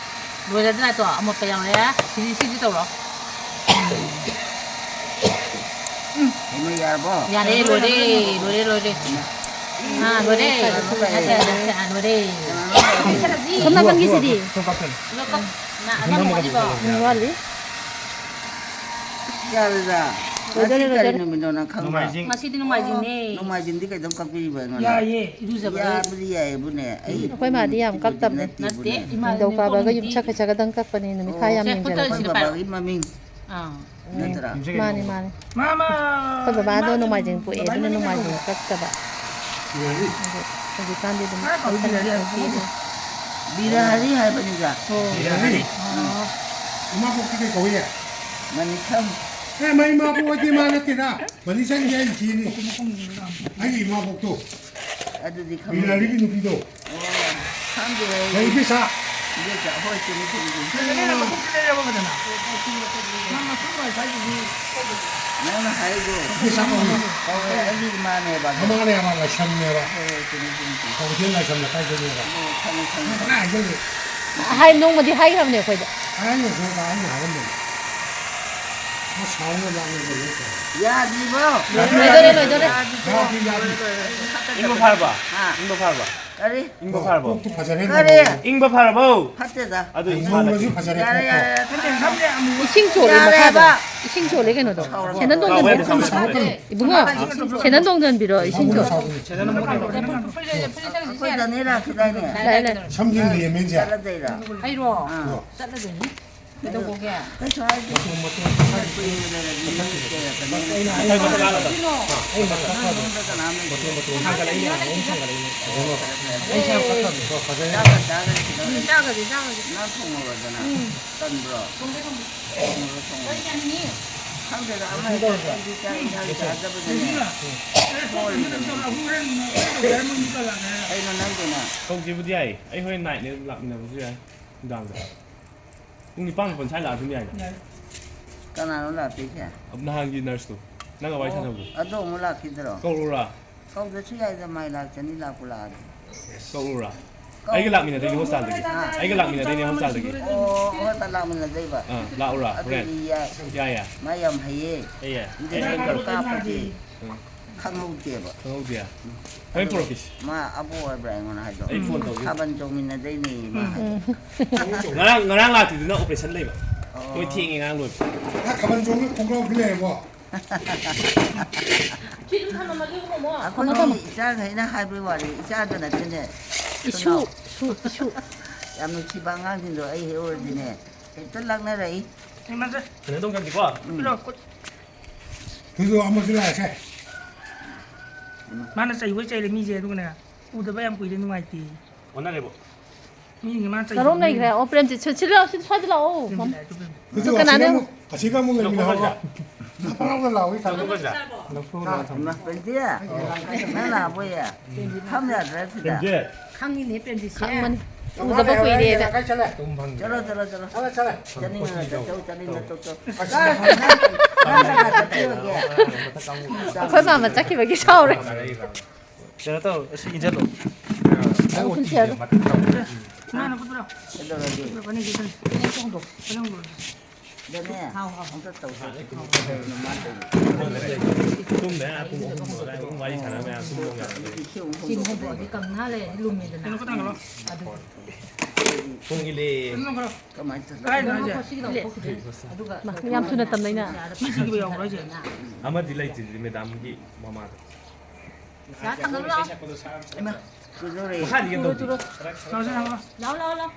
ꯂꯣꯏꯔꯗ꯭ꯔꯥ ꯇꯣ? ꯑꯃꯣꯠꯄ ꯌꯥꯎꯔꯦ꯫ ꯁꯤꯗꯤ, ꯁꯤꯗꯤ ꯇꯧꯔꯣ꯫ ꯎꯝ꯫ ꯍꯩꯃ, ꯌꯥꯔꯕꯣ? ꯌꯥꯔꯦ, ꯂꯣꯏꯔꯦ, ꯂꯣꯏꯔꯦ, ꯂꯣꯏꯔꯦ꯫ ꯑꯥ, ꯂꯣꯏꯔꯦ꯫ ꯂꯣꯏꯔꯦ꯫ ꯑꯥ, ꯂꯣꯏꯔꯦ꯫ ꯁꯣꯝ ꯅꯥꯀꯟꯒꯤꯁꯤꯗꯤ? ꯂꯣꯏꯔꯦ꯫ ꯅ-, ꯑꯃ ꯋꯥꯠꯂꯤꯕꯣ? ꯎꯝ, ꯋꯥꯠꯂꯤ꯫ ꯌꯥꯔꯦꯗ꯫ ꯂꯣꯏꯗꯣꯔꯦ, ꯉꯁꯤ ꯀꯔꯤ ꯂꯣꯏꯗꯣꯔꯦ꯫ ꯅꯨꯃꯤꯠꯅꯣ ꯅꯪ ꯈꯪꯕ꯭ꯔꯥ? ꯅꯣꯡꯃꯥꯏꯖꯤꯡ꯫ ꯉꯁꯤꯗꯤ ꯅꯣꯡꯃꯥꯏꯖꯤꯡꯅꯦ꯫ ꯅꯣꯡꯃꯥꯏꯖꯤꯡꯗꯤ ꯀꯩꯗꯧ ꯀꯛꯄꯤꯔꯤꯕ ꯑꯩꯉꯣꯟꯗ? ꯌꯥꯏꯌꯦ, ꯏꯔꯨꯖꯕ꯫ ꯌꯥꯕꯨꯗꯤ ꯌꯥꯏꯌꯦꯕꯨꯅꯦ꯫ ꯑꯩ ꯑꯩꯈꯣꯏ ꯃꯥꯗꯤ ꯌꯥꯝ ꯏꯔꯨꯖꯕꯗꯤ ꯀꯛꯇꯕꯅꯦ꯫ ꯅꯠꯇꯦꯕꯨꯅꯦ꯫ ꯅꯠꯇꯦ, ꯏꯃꯥ ꯅꯤꯡꯊꯧꯀꯥꯕꯒ ꯅꯤꯡꯊꯧꯀꯥꯕꯗꯤ ꯌꯨꯝꯁꯀꯩꯁꯒꯗꯪ ꯀꯛꯄꯅꯦ, ꯅꯨꯃꯤꯠ ꯈꯥ ꯌꯥꯝ ꯁꯦ, ꯈꯨꯠꯇ ꯌꯦꯡꯖꯔꯒ꯫ ꯑꯩꯈꯣꯏ ꯁꯤꯗ ꯄꯥꯏꯔꯣ꯫ ꯕꯕꯥꯒꯤ ꯃꯃꯤꯡ ꯑꯥ꯫ ꯅꯠꯇ꯭ꯔꯥ? ꯃꯥꯅꯤ, ꯃꯥꯅꯤ꯫ ꯃꯥꯃ! ꯑꯩꯈꯣꯏ ꯕꯕꯥꯗꯣ ꯏꯃꯥ ꯅꯣꯡꯃꯥꯏꯖꯤꯡ ꯄꯣꯛꯑꯦ, ꯑꯗꯨꯅ ꯅꯣꯡꯃꯥꯏꯖꯤꯡ ꯀꯛꯇꯕ꯫ ꯌꯥꯅꯤ꯫ ꯑꯗꯣ ꯍꯧꯖꯤꯛꯀꯥꯟꯗꯤ ꯑꯗꯨꯝ ꯃꯥ ꯀꯛꯊꯠꯅ ꯀꯛꯄꯤꯔꯦ꯫ ꯀꯛꯄꯤꯔꯦ꯫ ꯕꯤꯔꯍꯔꯤ ꯍꯥꯏꯕꯅꯤꯗ꯫ ꯑꯣ꯫ ꯕꯤꯔꯍꯔꯤ꯫ ꯑꯥ꯫ ꯏꯃꯥꯕꯣꯛꯇꯤ ꯀꯩ ꯀꯧꯏ? ꯃꯅꯤꯁꯝ꯫ ꯑꯦ, ꯃꯥ ꯏꯃꯥꯕꯣꯛ ꯍꯥꯏꯗꯤ ꯃꯥ ꯅꯠꯇꯦꯗ꯫ ꯃꯅꯤꯁꯝꯒꯤ ꯑꯩ ꯏꯆꯦꯅꯤ꯫ ꯑꯩꯒꯤ ꯏꯃꯥꯕꯣꯛꯇꯣ꯫ ꯑꯗꯨꯗꯤ ꯈꯪꯍꯧꯗꯦ꯫ ꯕꯤꯔꯍꯔꯤꯒꯤ ꯅꯨꯄꯤꯗꯣ꯫ ꯑꯣ, ꯈꯪꯗꯦ ꯑꯩ꯫ ꯂꯩ ꯏꯕꯦꯆꯥ꯫ ꯏꯕꯦꯆꯥ, ꯍꯣꯏ, ꯆꯨꯝꯃꯤ, ꯆꯨꯝꯃꯤ, ꯆꯨꯝꯃꯤ꯫ ꯅꯪꯅ ꯍꯥꯏꯗꯣ꯫ ꯏꯕꯦꯆꯥ ꯀꯧꯏ꯫ ꯍꯣꯏ, ꯑꯩꯒꯤ ꯏꯃꯥꯅꯦꯕ ꯑꯗꯣ꯫ ꯃꯃꯥꯅꯦꯕ, ꯂꯥꯏꯁ꯭ꯔꯝꯅꯦꯕ꯫ ꯍꯣꯏ, ꯍꯣꯏ, ꯆꯨꯝꯃꯤ, ꯆꯨꯝꯃꯤ, ꯆꯨꯝꯃꯤ꯫ ꯀ꯭ꯋꯥꯀꯩꯊꯦꯜ ꯂꯥꯏꯁ꯭ꯔꯝ ꯂꯩꯀꯥꯏꯗꯩꯅꯦꯕ꯫ ꯑꯣ, ꯈꯪꯉꯦ, ꯈꯪꯉꯦ꯫ ꯅꯪ ꯄꯪꯍꯥꯏ ꯍꯥꯏꯖꯜꯂꯦ꯫ ꯍꯥꯏ, ꯅꯣꯡꯃꯗꯤ ꯍꯥꯏꯈ꯭ꯔꯕꯅꯦ ꯑꯩꯈꯣꯏꯗ꯫ ꯍꯥꯏꯅꯤ, ꯑꯩꯈꯣꯏ ꯕꯥ ꯑꯩꯅ ꯍꯥꯏꯔꯝꯕꯅꯦ꯫ ꯃꯥ ꯁꯥꯎꯅꯕ ꯂꯥꯛꯅꯕ ꯂꯣꯏ ꯇꯧꯔꯦ꯫ ꯌꯥꯗ꯭ꯔꯤꯕꯣ? ꯂꯣꯏꯗꯣꯔꯦ, ꯂꯣꯏꯗꯣꯔꯦ꯫ ꯌꯥꯗ꯭ꯔꯤ, ꯌꯥꯗ꯭ꯔꯤ꯫ ꯏꯪꯕ ꯐꯥꯔꯕ? ꯍꯥ? ꯏꯪꯕ ꯐꯥꯔꯕ? ꯀꯔꯤ? ꯏꯪꯕ ꯐꯥꯔꯕꯣ? ꯀꯣꯛꯇꯨ ꯐꯖꯔꯦ ꯀꯔꯤ? ꯅꯪ꯫ ꯏꯪꯕ ꯐꯥꯔꯕꯣ? ꯐꯠꯇꯦꯗ꯫ ꯑꯗꯨ ꯑꯩ ꯏꯁꯥꯗ ꯅꯣꯡꯃꯁꯨ ꯐꯖꯔꯦ ꯌꯥꯔꯦ, ꯀꯣꯛꯇꯣ꯫ ꯌꯥꯔꯦ, ꯌꯥꯔꯦ꯫ ꯏꯁꯤꯡ ꯆꯣꯠꯂꯦ ꯌꯥꯔꯦ ꯃꯈꯥꯗ꯫ ꯍꯥꯏꯕ꯫ ꯏꯁꯤꯡ ꯆꯣꯠꯂꯦ ꯀꯩꯅꯣꯗꯣ꯫ ꯁꯥꯎꯔꯕꯣ? ꯁꯦꯟꯗꯟ ꯇꯣꯡꯖꯟꯕꯤꯔꯣ꯫ ꯁꯥꯎꯒꯅꯨ, ꯁꯥꯎꯒꯅꯨ꯫ ꯏꯕꯨꯡꯉꯣ, ꯁꯦꯟꯗꯟ ꯇꯣꯡꯖꯟꯕꯤꯔꯣ, ꯏꯁꯤꯡ ꯁꯥꯎꯒꯅꯨ, ꯆꯣꯠꯂꯦ꯫ ꯁꯥꯎꯒꯅꯨ꯫ ꯑꯩꯈꯣꯏ ꯗꯅꯦ ꯂꯥꯛꯈꯤꯗꯥꯏꯅꯦ? ꯂꯥꯛꯑꯦ, ꯂꯥꯛꯑꯦ꯫ ꯁꯝꯁꯦ ꯂꯦꯝꯃꯦ, ꯏꯆꯦ꯫ ꯆꯠꯂꯗꯣꯏꯔꯥ? ꯑꯩꯔꯣ? ꯑꯥ꯫ ꯆꯠꯂꯗꯣꯏꯅꯤ꯫ ꯀꯩꯗꯧꯕꯒꯦ? ꯀꯩꯁꯨ ꯍꯥꯏꯗꯦ꯫ ꯃꯇꯣꯟ, ꯃꯇꯣꯟ ꯈꯔ ꯈꯔ ꯀꯨꯏꯅ ꯂꯩꯔꯗꯤ ꯃꯤ ꯀꯩꯔꯛꯀꯅꯤ꯫ ꯑꯩꯅ, ꯑꯩꯅ ꯃꯊꯛ ꯀꯥꯔꯒ꯫ ꯑꯥ, ꯑꯩ ꯃꯊꯛ ꯀꯥꯔꯒ꯫ ꯅꯪ ꯀꯅꯥꯝ ꯂꯩꯇꯦ꯫ ꯃꯇꯣꯟ, ꯃꯇꯣꯟ ꯍꯥꯡꯒꯠꯂꯛꯏꯅꯦ, ꯑꯍꯨꯝ ꯍꯥꯡꯒꯠꯂꯛꯏꯅꯦ꯫ ꯑꯩ ꯆꯥꯛ ꯀꯛꯈ꯭ꯔꯕꯅꯦ꯫ ꯆꯥꯛ ꯆꯥꯒꯅꯤ, ꯆꯥꯒꯅꯤ꯫ ꯎꯝ, ꯆꯥꯒꯅꯤ, ꯆꯥꯒꯅꯤ꯫ ꯅꯪ ꯊꯣꯡꯉꯨꯔꯣꯗꯅ꯫ ꯎꯝ꯫ ꯇꯟꯕ꯭ꯔꯣ? ꯊꯣꯡꯒꯦ, ꯊꯣꯡꯒꯦ꯫ ꯊꯣꯡꯉꯨꯔꯣ, ꯊꯣꯡꯉꯨꯔꯣ꯫ ꯂꯣꯏ ꯌꯥꯅꯤꯌꯦ꯫ ꯈꯪꯗꯦꯗ, ꯑꯃ ꯍꯦꯛꯇ ꯑꯩꯗꯤ ꯆꯥꯛ ꯏꯟꯖꯥꯡ ꯆꯥꯗꯕꯅꯤꯅꯦ꯫ ꯁꯣꯜꯂꯤꯕꯅꯤ꯫ ꯀꯩꯅꯣ ꯅꯪꯗꯨꯅ? ꯇꯧꯁꯤꯕꯨꯗꯤ ꯌꯥꯏꯌꯦ꯫ ꯑꯩ ꯍꯣꯔꯦꯟ ꯅꯥꯏꯠꯅꯦ, ꯑꯗꯨꯝ ꯂꯥꯛꯃꯤꯟꯅꯕꯁꯨ ꯌꯥꯏ꯫ ꯅꯨꯡꯗꯥꯡꯗ꯫ ꯄꯨꯡ ꯅꯤꯄꯥꯟ ꯃꯥꯄꯟ ꯁ꯭ꯋꯥꯏ ꯂꯥꯛꯑ ꯑꯗꯨꯝ ꯌꯥꯏꯅ꯫ ꯌꯥꯏ꯫ ꯀꯅꯥꯅꯣ ꯂꯥꯛꯇꯣꯏꯁꯦ? ꯅꯍꯥꯟꯒꯤ ꯅꯔꯁꯇꯣ꯫ ꯅꯪꯒ ꯋꯥꯔꯤ ꯑꯣ, ꯁꯥꯟꯅꯕꯗꯣ꯫ ꯑꯗꯨ ꯑꯃꯨꯛ ꯂꯥꯛꯈꯤꯗ꯭ꯔꯣ? ꯀꯧꯔꯨꯔꯥ? ꯀꯧꯗ꯭ꯔꯁꯨ ꯌꯥꯏꯗ, ꯃꯥꯏ ꯂꯥꯛꯆꯅꯤ, ꯂꯥꯛꯄꯨ ꯂꯥꯛꯑꯗꯤ꯫ ꯀꯧꯔꯨꯔꯥ? ꯀꯧ-, ꯑꯩꯒ ꯂꯥꯛꯃꯤꯟꯅꯗꯣꯏꯅꯦ ꯍꯣꯁꯄꯤꯇꯥꯜꯗꯒꯤ꯫ ꯍꯥ? ꯑꯩꯒ ꯂꯥꯛꯃꯤꯟꯅꯗꯣꯏꯅꯦ ꯍꯣꯁꯄꯤꯇꯥꯜꯗꯒꯤ꯫ ꯑꯣ, ꯍꯣꯏ, ꯂꯥꯛꯃꯤꯟꯅꯗꯣꯏꯕ꯫ ꯑꯥ, ꯂꯥꯛꯎꯔꯥ ꯍꯣꯔꯦꯟ? ꯑꯗꯨꯗꯤ ꯌꯥꯏ꯫ ꯌꯥꯏ, ꯌꯥꯏ꯫ ꯃꯥ ꯌꯥꯝ ꯍꯩꯌꯦ꯫ ꯍꯩꯌꯦ? ꯏꯟꯖꯦꯛꯁꯟ ꯀꯥꯞꯄꯗꯤ꯫ ꯎꯝ꯫ ꯈꯪꯍꯧꯗꯦꯕ꯫ ꯈꯪꯍꯧꯗꯦ꯫ ꯍꯣꯔꯦꯟ ꯑꯗꯨꯒ ꯄꯨꯔꯛꯀꯦꯁꯦ꯫ ꯃꯥ ꯑꯕꯣꯛ ꯑꯣꯏꯕ꯭ꯔꯥ ꯑꯩꯉꯣꯟꯗ ꯍꯥꯏꯗꯣ꯫ ꯑꯩ ꯐꯣꯟ ꯇꯧꯒꯦ꯫ ꯊꯥꯕꯜ ꯆꯣꯡꯃꯤꯟꯅꯗꯣꯏꯅꯦ ꯃꯥ ꯍꯥꯏꯗꯣ꯫ ꯉꯔꯥꯡ, ꯉꯔꯥꯡ ꯂꯥꯛꯇ꯭ꯔꯤꯗꯨꯅ ꯑꯣꯄꯔꯦꯁꯟ ꯂꯩꯕ꯫ ꯑꯣ꯫ ꯃꯣꯏ ꯊꯦꯡꯉꯦ ꯉꯔꯥꯡ ꯂꯣꯏꯕ꯫ ꯅꯪ ꯊꯥꯕꯜ ꯆꯣꯡꯕ ꯈꯣꯡꯒ꯭ꯔꯥꯎꯗꯤ ꯂꯩꯔꯕꯣ? ꯁꯤ ꯑꯗꯨꯝ ꯊꯝꯃꯝꯃꯒꯦ, ꯃꯣꯃꯣ꯫ ꯑꯩꯈꯣꯏꯒꯤ ꯏꯆꯥꯈꯩꯅ ꯍꯥꯏꯕꯒꯤ ꯋꯥꯅꯤ, ꯏꯆꯥꯗ ꯅꯠꯇꯦꯅꯦ꯫ ꯏꯁꯨ, ꯁꯨ, ꯏꯁꯨ꯫ ꯌꯥꯝ ꯅꯨꯡꯁꯤꯕ ꯑꯉꯥꯡꯁꯤꯡꯗꯣ ꯑꯩ ꯍꯦꯛ ꯎꯔꯗꯤꯅꯦ, ꯍꯦꯛꯇ ꯂꯛꯅꯔꯛꯏ꯫ ꯀꯩꯅꯣ ꯇꯧꯒꯟꯗꯤꯀꯣ꯫ ꯎꯝ꯫ ꯄꯤꯔꯛꯑꯣ, ꯈꯨꯠ꯫ ꯑꯗꯨꯗꯣ ꯑꯃꯁꯨ ꯂꯥꯛꯑꯁꯦ꯫ ꯃꯥꯅ ꯆꯩꯕꯣꯏ ꯆꯩꯔꯦ ꯃꯤꯁꯦ, ꯑꯗꯨꯒꯅꯦ, ꯎꯗꯕ ꯌꯥꯝ ꯀꯨꯏꯔꯦ, ꯅꯨꯡꯉꯥꯏꯇꯦ꯫ ꯑꯣꯟꯅꯔꯦꯕꯣ꯫ ꯃꯤꯒꯤ ꯃꯥ ꯆꯩ ꯀꯔꯣꯝ ꯂꯩꯈ꯭ꯔꯦ? ꯑꯣ, ꯄ꯭ꯔꯦꯝꯖꯤꯠ, ꯁꯤ, ꯁꯤ ꯂꯥꯎ, ꯁꯤ, ꯁ꯭ꯋꯥꯏꯗ ꯂꯥꯛꯑꯣ꯫ ꯄ꯭ꯔꯦꯝꯖꯤꯠ ꯃꯝ-, ꯂꯥꯛꯑꯦ, ꯄ꯭ꯔꯦꯝꯖꯤꯠ꯫ ꯑꯗꯨ ꯀꯅꯥꯅꯣ? ꯑꯁꯤꯒ ꯑꯃꯨꯛ, ꯑꯁꯤꯒ ꯑꯃꯨꯛ ꯂꯩꯃꯤꯟꯅꯍꯧꯔꯣ꯫ ꯅꯄꯥ ꯂꯥꯎꯅ ꯂꯥꯎꯏ ꯊꯥꯡꯒꯠꯂꯣ꯫ ꯂꯧꯊꯣꯛꯑꯣ, ꯂꯧꯊꯣꯛꯑꯣ꯫ ꯏꯃꯥ, ꯄ꯭ꯔꯦꯝꯖꯤꯠ, ꯅꯪ ꯂꯥꯛꯑꯕꯣꯏꯌꯦ? ꯐꯝ ꯌꯥꯗ꯭ꯔꯥ ꯁꯤꯗ? ꯄ꯭ꯔꯦꯝꯖꯤꯠ꯫ ꯈꯪꯉꯤꯅꯦ, ꯄ꯭ꯔꯦꯝꯖꯤꯠꯁꯦ꯫ ꯈꯪꯕꯅꯤ꯫ ꯎꯗꯕ ꯀꯨꯏꯔꯦꯅ꯫ ꯀꯥꯏ ꯆꯠꯂꯦ? ꯆꯠꯂꯣ, ꯆꯠꯂꯣ, ꯆꯠꯂꯣ꯫ ꯆꯠꯂꯦ, ꯆꯠꯂꯦ꯫ ꯆꯠꯅꯤꯡꯉꯒ ꯆꯠꯆꯧ, ꯆꯠꯅꯤꯡꯉ ꯆꯠꯆꯧ꯫ ꯑꯁ, ꯅꯪ, ꯅꯪ ꯀꯅꯥ ꯆꯠꯄꯤꯔꯒꯦ? ꯑꯩꯈꯣꯏ ꯃꯥꯃ ꯆꯠꯈꯤꯕꯒꯤ ꯁꯥꯎꯔꯦ꯫ ꯀꯩꯅꯣ ꯇꯧ, ꯑꯁꯤ ꯏꯟꯁꯤꯜꯂꯣ꯫ ꯅꯪ ꯎꯠꯄꯤꯒꯦ, ꯃꯊꯛ ꯇꯧ꯫ ꯀꯩꯗꯧꯔꯒꯦ? ꯁꯤꯗꯅꯦ, ꯑꯝꯇ ꯇꯧꯁꯦ꯫ ꯀꯩꯗꯧꯔꯤꯅꯣ ꯃꯥ ꯇꯧꯔꯤꯁꯦ? ꯇꯨꯝꯃꯦ, ꯄꯨꯡ ꯑꯍꯨꯝ ꯑꯗꯨꯋꯥꯏ ꯑꯗꯨꯝ ꯋꯥꯔꯤ ꯁꯥꯟꯅ ꯃꯌꯥꯝ ꯇꯨꯝꯃꯒ꯫ ꯁꯤ ꯑꯃꯨꯛ ꯍꯧꯗꯣꯛꯑꯗꯤ ꯀꯪ ꯉꯥ ꯂꯩꯔꯗꯤ ꯂꯨꯝꯃꯦꯗꯅ꯫ ꯑꯗꯨ ꯄꯨꯡ ꯏꯂꯦ꯫ ꯀꯃꯥꯏꯅ ꯇꯧꯔꯤꯅꯣ? ꯀꯥꯏꯗꯅꯣ ꯍꯥꯏꯁꯦ? ꯃꯥ, ꯌꯥꯝ ꯊꯨꯅ ꯇꯝꯅꯩꯅ꯫ ꯃꯤ ꯁꯤꯈꯤꯕ ꯌꯥꯎꯕ꯭ꯔꯣ ꯍꯥꯏꯁꯦ? ꯑꯃꯗꯤ ꯂꯩꯇ꯭ꯔꯤꯗꯨꯗꯤ ꯃꯦꯗꯥꯝꯒꯤ ꯃꯃꯥꯗꯣ꯫ ꯁꯥ ꯊꯥꯡꯒꯠꯂꯨ ꯂꯥꯎ꯫ ꯍꯩꯃꯥ, ꯀꯨꯟꯗꯣꯔꯦ꯫ ꯃꯈꯥꯗꯤ ꯀꯩꯝ ꯇꯧꯗꯦ꯫ ꯂꯥꯎ, ꯂꯥꯎ, ꯂꯥꯎ꯫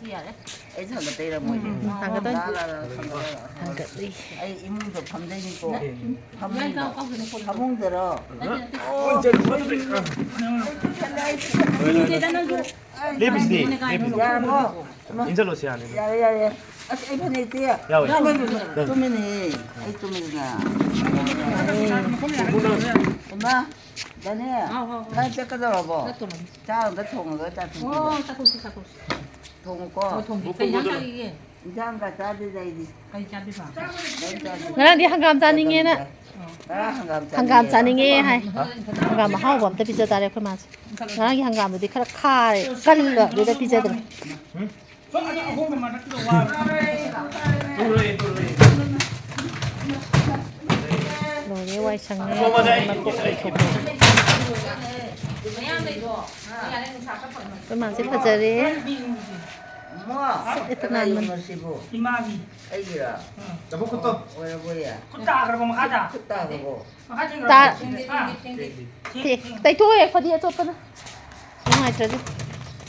ꯁꯤ ꯌꯥꯔꯦ꯫ ꯑꯩ ꯊꯥꯡꯒꯠꯇꯣꯏꯔ ꯃꯣꯏꯁꯦ? ꯎꯝ, ꯊꯥꯡꯒꯠꯇꯣꯏꯅꯤ꯫ ꯂꯥ, ꯂꯥ, ꯂꯥ, ꯊꯥꯡꯒꯠꯂꯣ, ꯊꯥꯡꯒꯠꯂꯣ꯫ ꯊꯥꯡꯒꯠꯂꯤ꯫ ꯑꯩ ꯏꯃꯨꯡꯗ ꯐꯝꯗꯣꯏꯅꯤꯀꯣ꯫ ꯎꯝ꯫ ꯐꯃꯨꯡꯗ-, ꯐꯃꯨꯡꯗꯔꯣ? ꯅꯠꯇꯦ, ꯅꯠꯇꯦ꯫ ꯑꯣ, ꯂꯦꯞꯄꯤꯁꯤꯗꯤ, ꯂꯦꯞꯄꯤꯁꯤꯗꯤ꯫ ꯌꯥꯔꯕꯣ? ꯏꯃꯥ꯫ ꯏꯟꯖꯜꯂꯣ, ꯁꯤ ꯌꯥꯅꯤ꯫ ꯌꯥꯔꯦ, ꯌꯥꯔꯦ꯫ ꯑꯁ, ꯑꯩ ꯐꯅꯦꯛꯇꯤ꯫ ꯌꯥꯎꯋꯦ꯫ ꯇꯨꯝꯃꯤꯅꯦ꯫ ꯑꯩ ꯇꯨꯝꯃꯤꯗꯅ꯫ ꯏꯃꯥ, ꯗꯥꯅꯦ, ꯍꯥꯎ, ꯍꯥꯎ, ꯍꯥꯎ꯫ ꯅꯪ ꯆꯠꯀꯗꯧꯔꯕꯣ? ꯆꯠꯇꯧꯔꯕꯅꯤ꯫ ꯆꯥꯛ ꯑꯝꯇ ꯊꯣꯡꯉꯒ ꯆꯥꯊꯣꯛꯁꯤ꯫ ꯑꯣ, ꯆꯥꯊꯣꯛꯁꯤ, ꯆꯥꯊꯣꯛꯁꯤ꯫ ꯊꯣꯡꯉꯨꯀꯣ꯫ ꯑꯣ, ꯊꯣꯡꯒꯦ꯫ ꯀꯩ ꯏꯟꯖꯥꯡ ꯆꯥꯒꯦ? ꯏꯟꯖꯥꯡꯒ ꯆꯥꯗꯦꯗ ꯑꯩꯗꯤ꯫ ꯀꯩ ꯆꯥꯗꯣꯏꯕ? ꯀꯩꯝ ꯆꯥꯗꯦ꯫ ꯉꯔꯥꯡꯗꯤ ꯍꯪꯒꯥꯝ ꯆꯥꯅꯤꯡꯉꯦꯅ꯫ ꯉꯔꯥꯡ ꯍꯪꯒꯥꯝ ꯍꯪꯒꯥꯝ ꯆꯥꯅꯤꯡꯉꯦ꯫ ꯆꯥꯅꯤꯡꯉꯦ ꯍꯥꯏ꯫ ꯍꯥ? ꯍꯪꯒꯥꯝ ꯑꯍꯥꯎꯕ ꯑꯝꯇ ꯄꯤꯖ ꯇꯥꯔꯦ ꯑꯩꯈꯣꯏ ꯃꯥꯁꯦ꯫ ꯉꯔꯥꯡꯒꯤ ꯍꯪꯒꯥꯝꯗꯨꯗꯤ ꯈꯔ ꯈꯥꯔꯦ, ꯀꯜꯂꯦ, ꯑꯗꯨꯗ ꯄꯤꯖꯗ꯭ꯔꯦ꯫ ꯂꯣꯏꯔꯦ, ꯋꯥꯏ ꯁꯪꯉꯦ꯫ ꯑꯩꯈꯣꯏ ꯃꯥꯁꯦ ꯐꯖꯔꯦ꯫ ꯑꯃꯣ, ꯁꯦ, ꯀꯅꯥ ꯀꯅꯥ ꯌꯨꯝꯅꯣ ꯁꯤꯕꯨ? ꯏꯃꯥꯒꯤ꯫ ꯑꯩꯒꯤꯔꯣ? ꯎꯝ꯫ ꯆꯐꯨ ꯈꯨꯠꯇꯣ꯫ ꯑꯣ, ꯑꯣꯏꯔꯕꯣꯏꯌꯦ꯫ ꯈꯨꯠ ꯇꯥꯈ꯭ꯔꯕ ꯃꯈꯥꯗ? ꯈꯨꯠ ꯇꯥꯈ꯭ꯔꯕꯣ? ꯃꯈꯥ ꯊꯦꯡꯈ꯭ꯔꯕꯣ? ꯇꯥ-, ꯍꯥ? ꯊꯦꯡꯗꯦ꯫ ꯊꯦꯡ-, ꯇꯩꯊꯣꯛꯑꯦ, ꯐꯗꯤ ꯑꯆꯣꯠꯄꯅ꯫ ꯅꯨꯡꯉꯥꯏꯇ꯭ꯔꯗꯤ꯫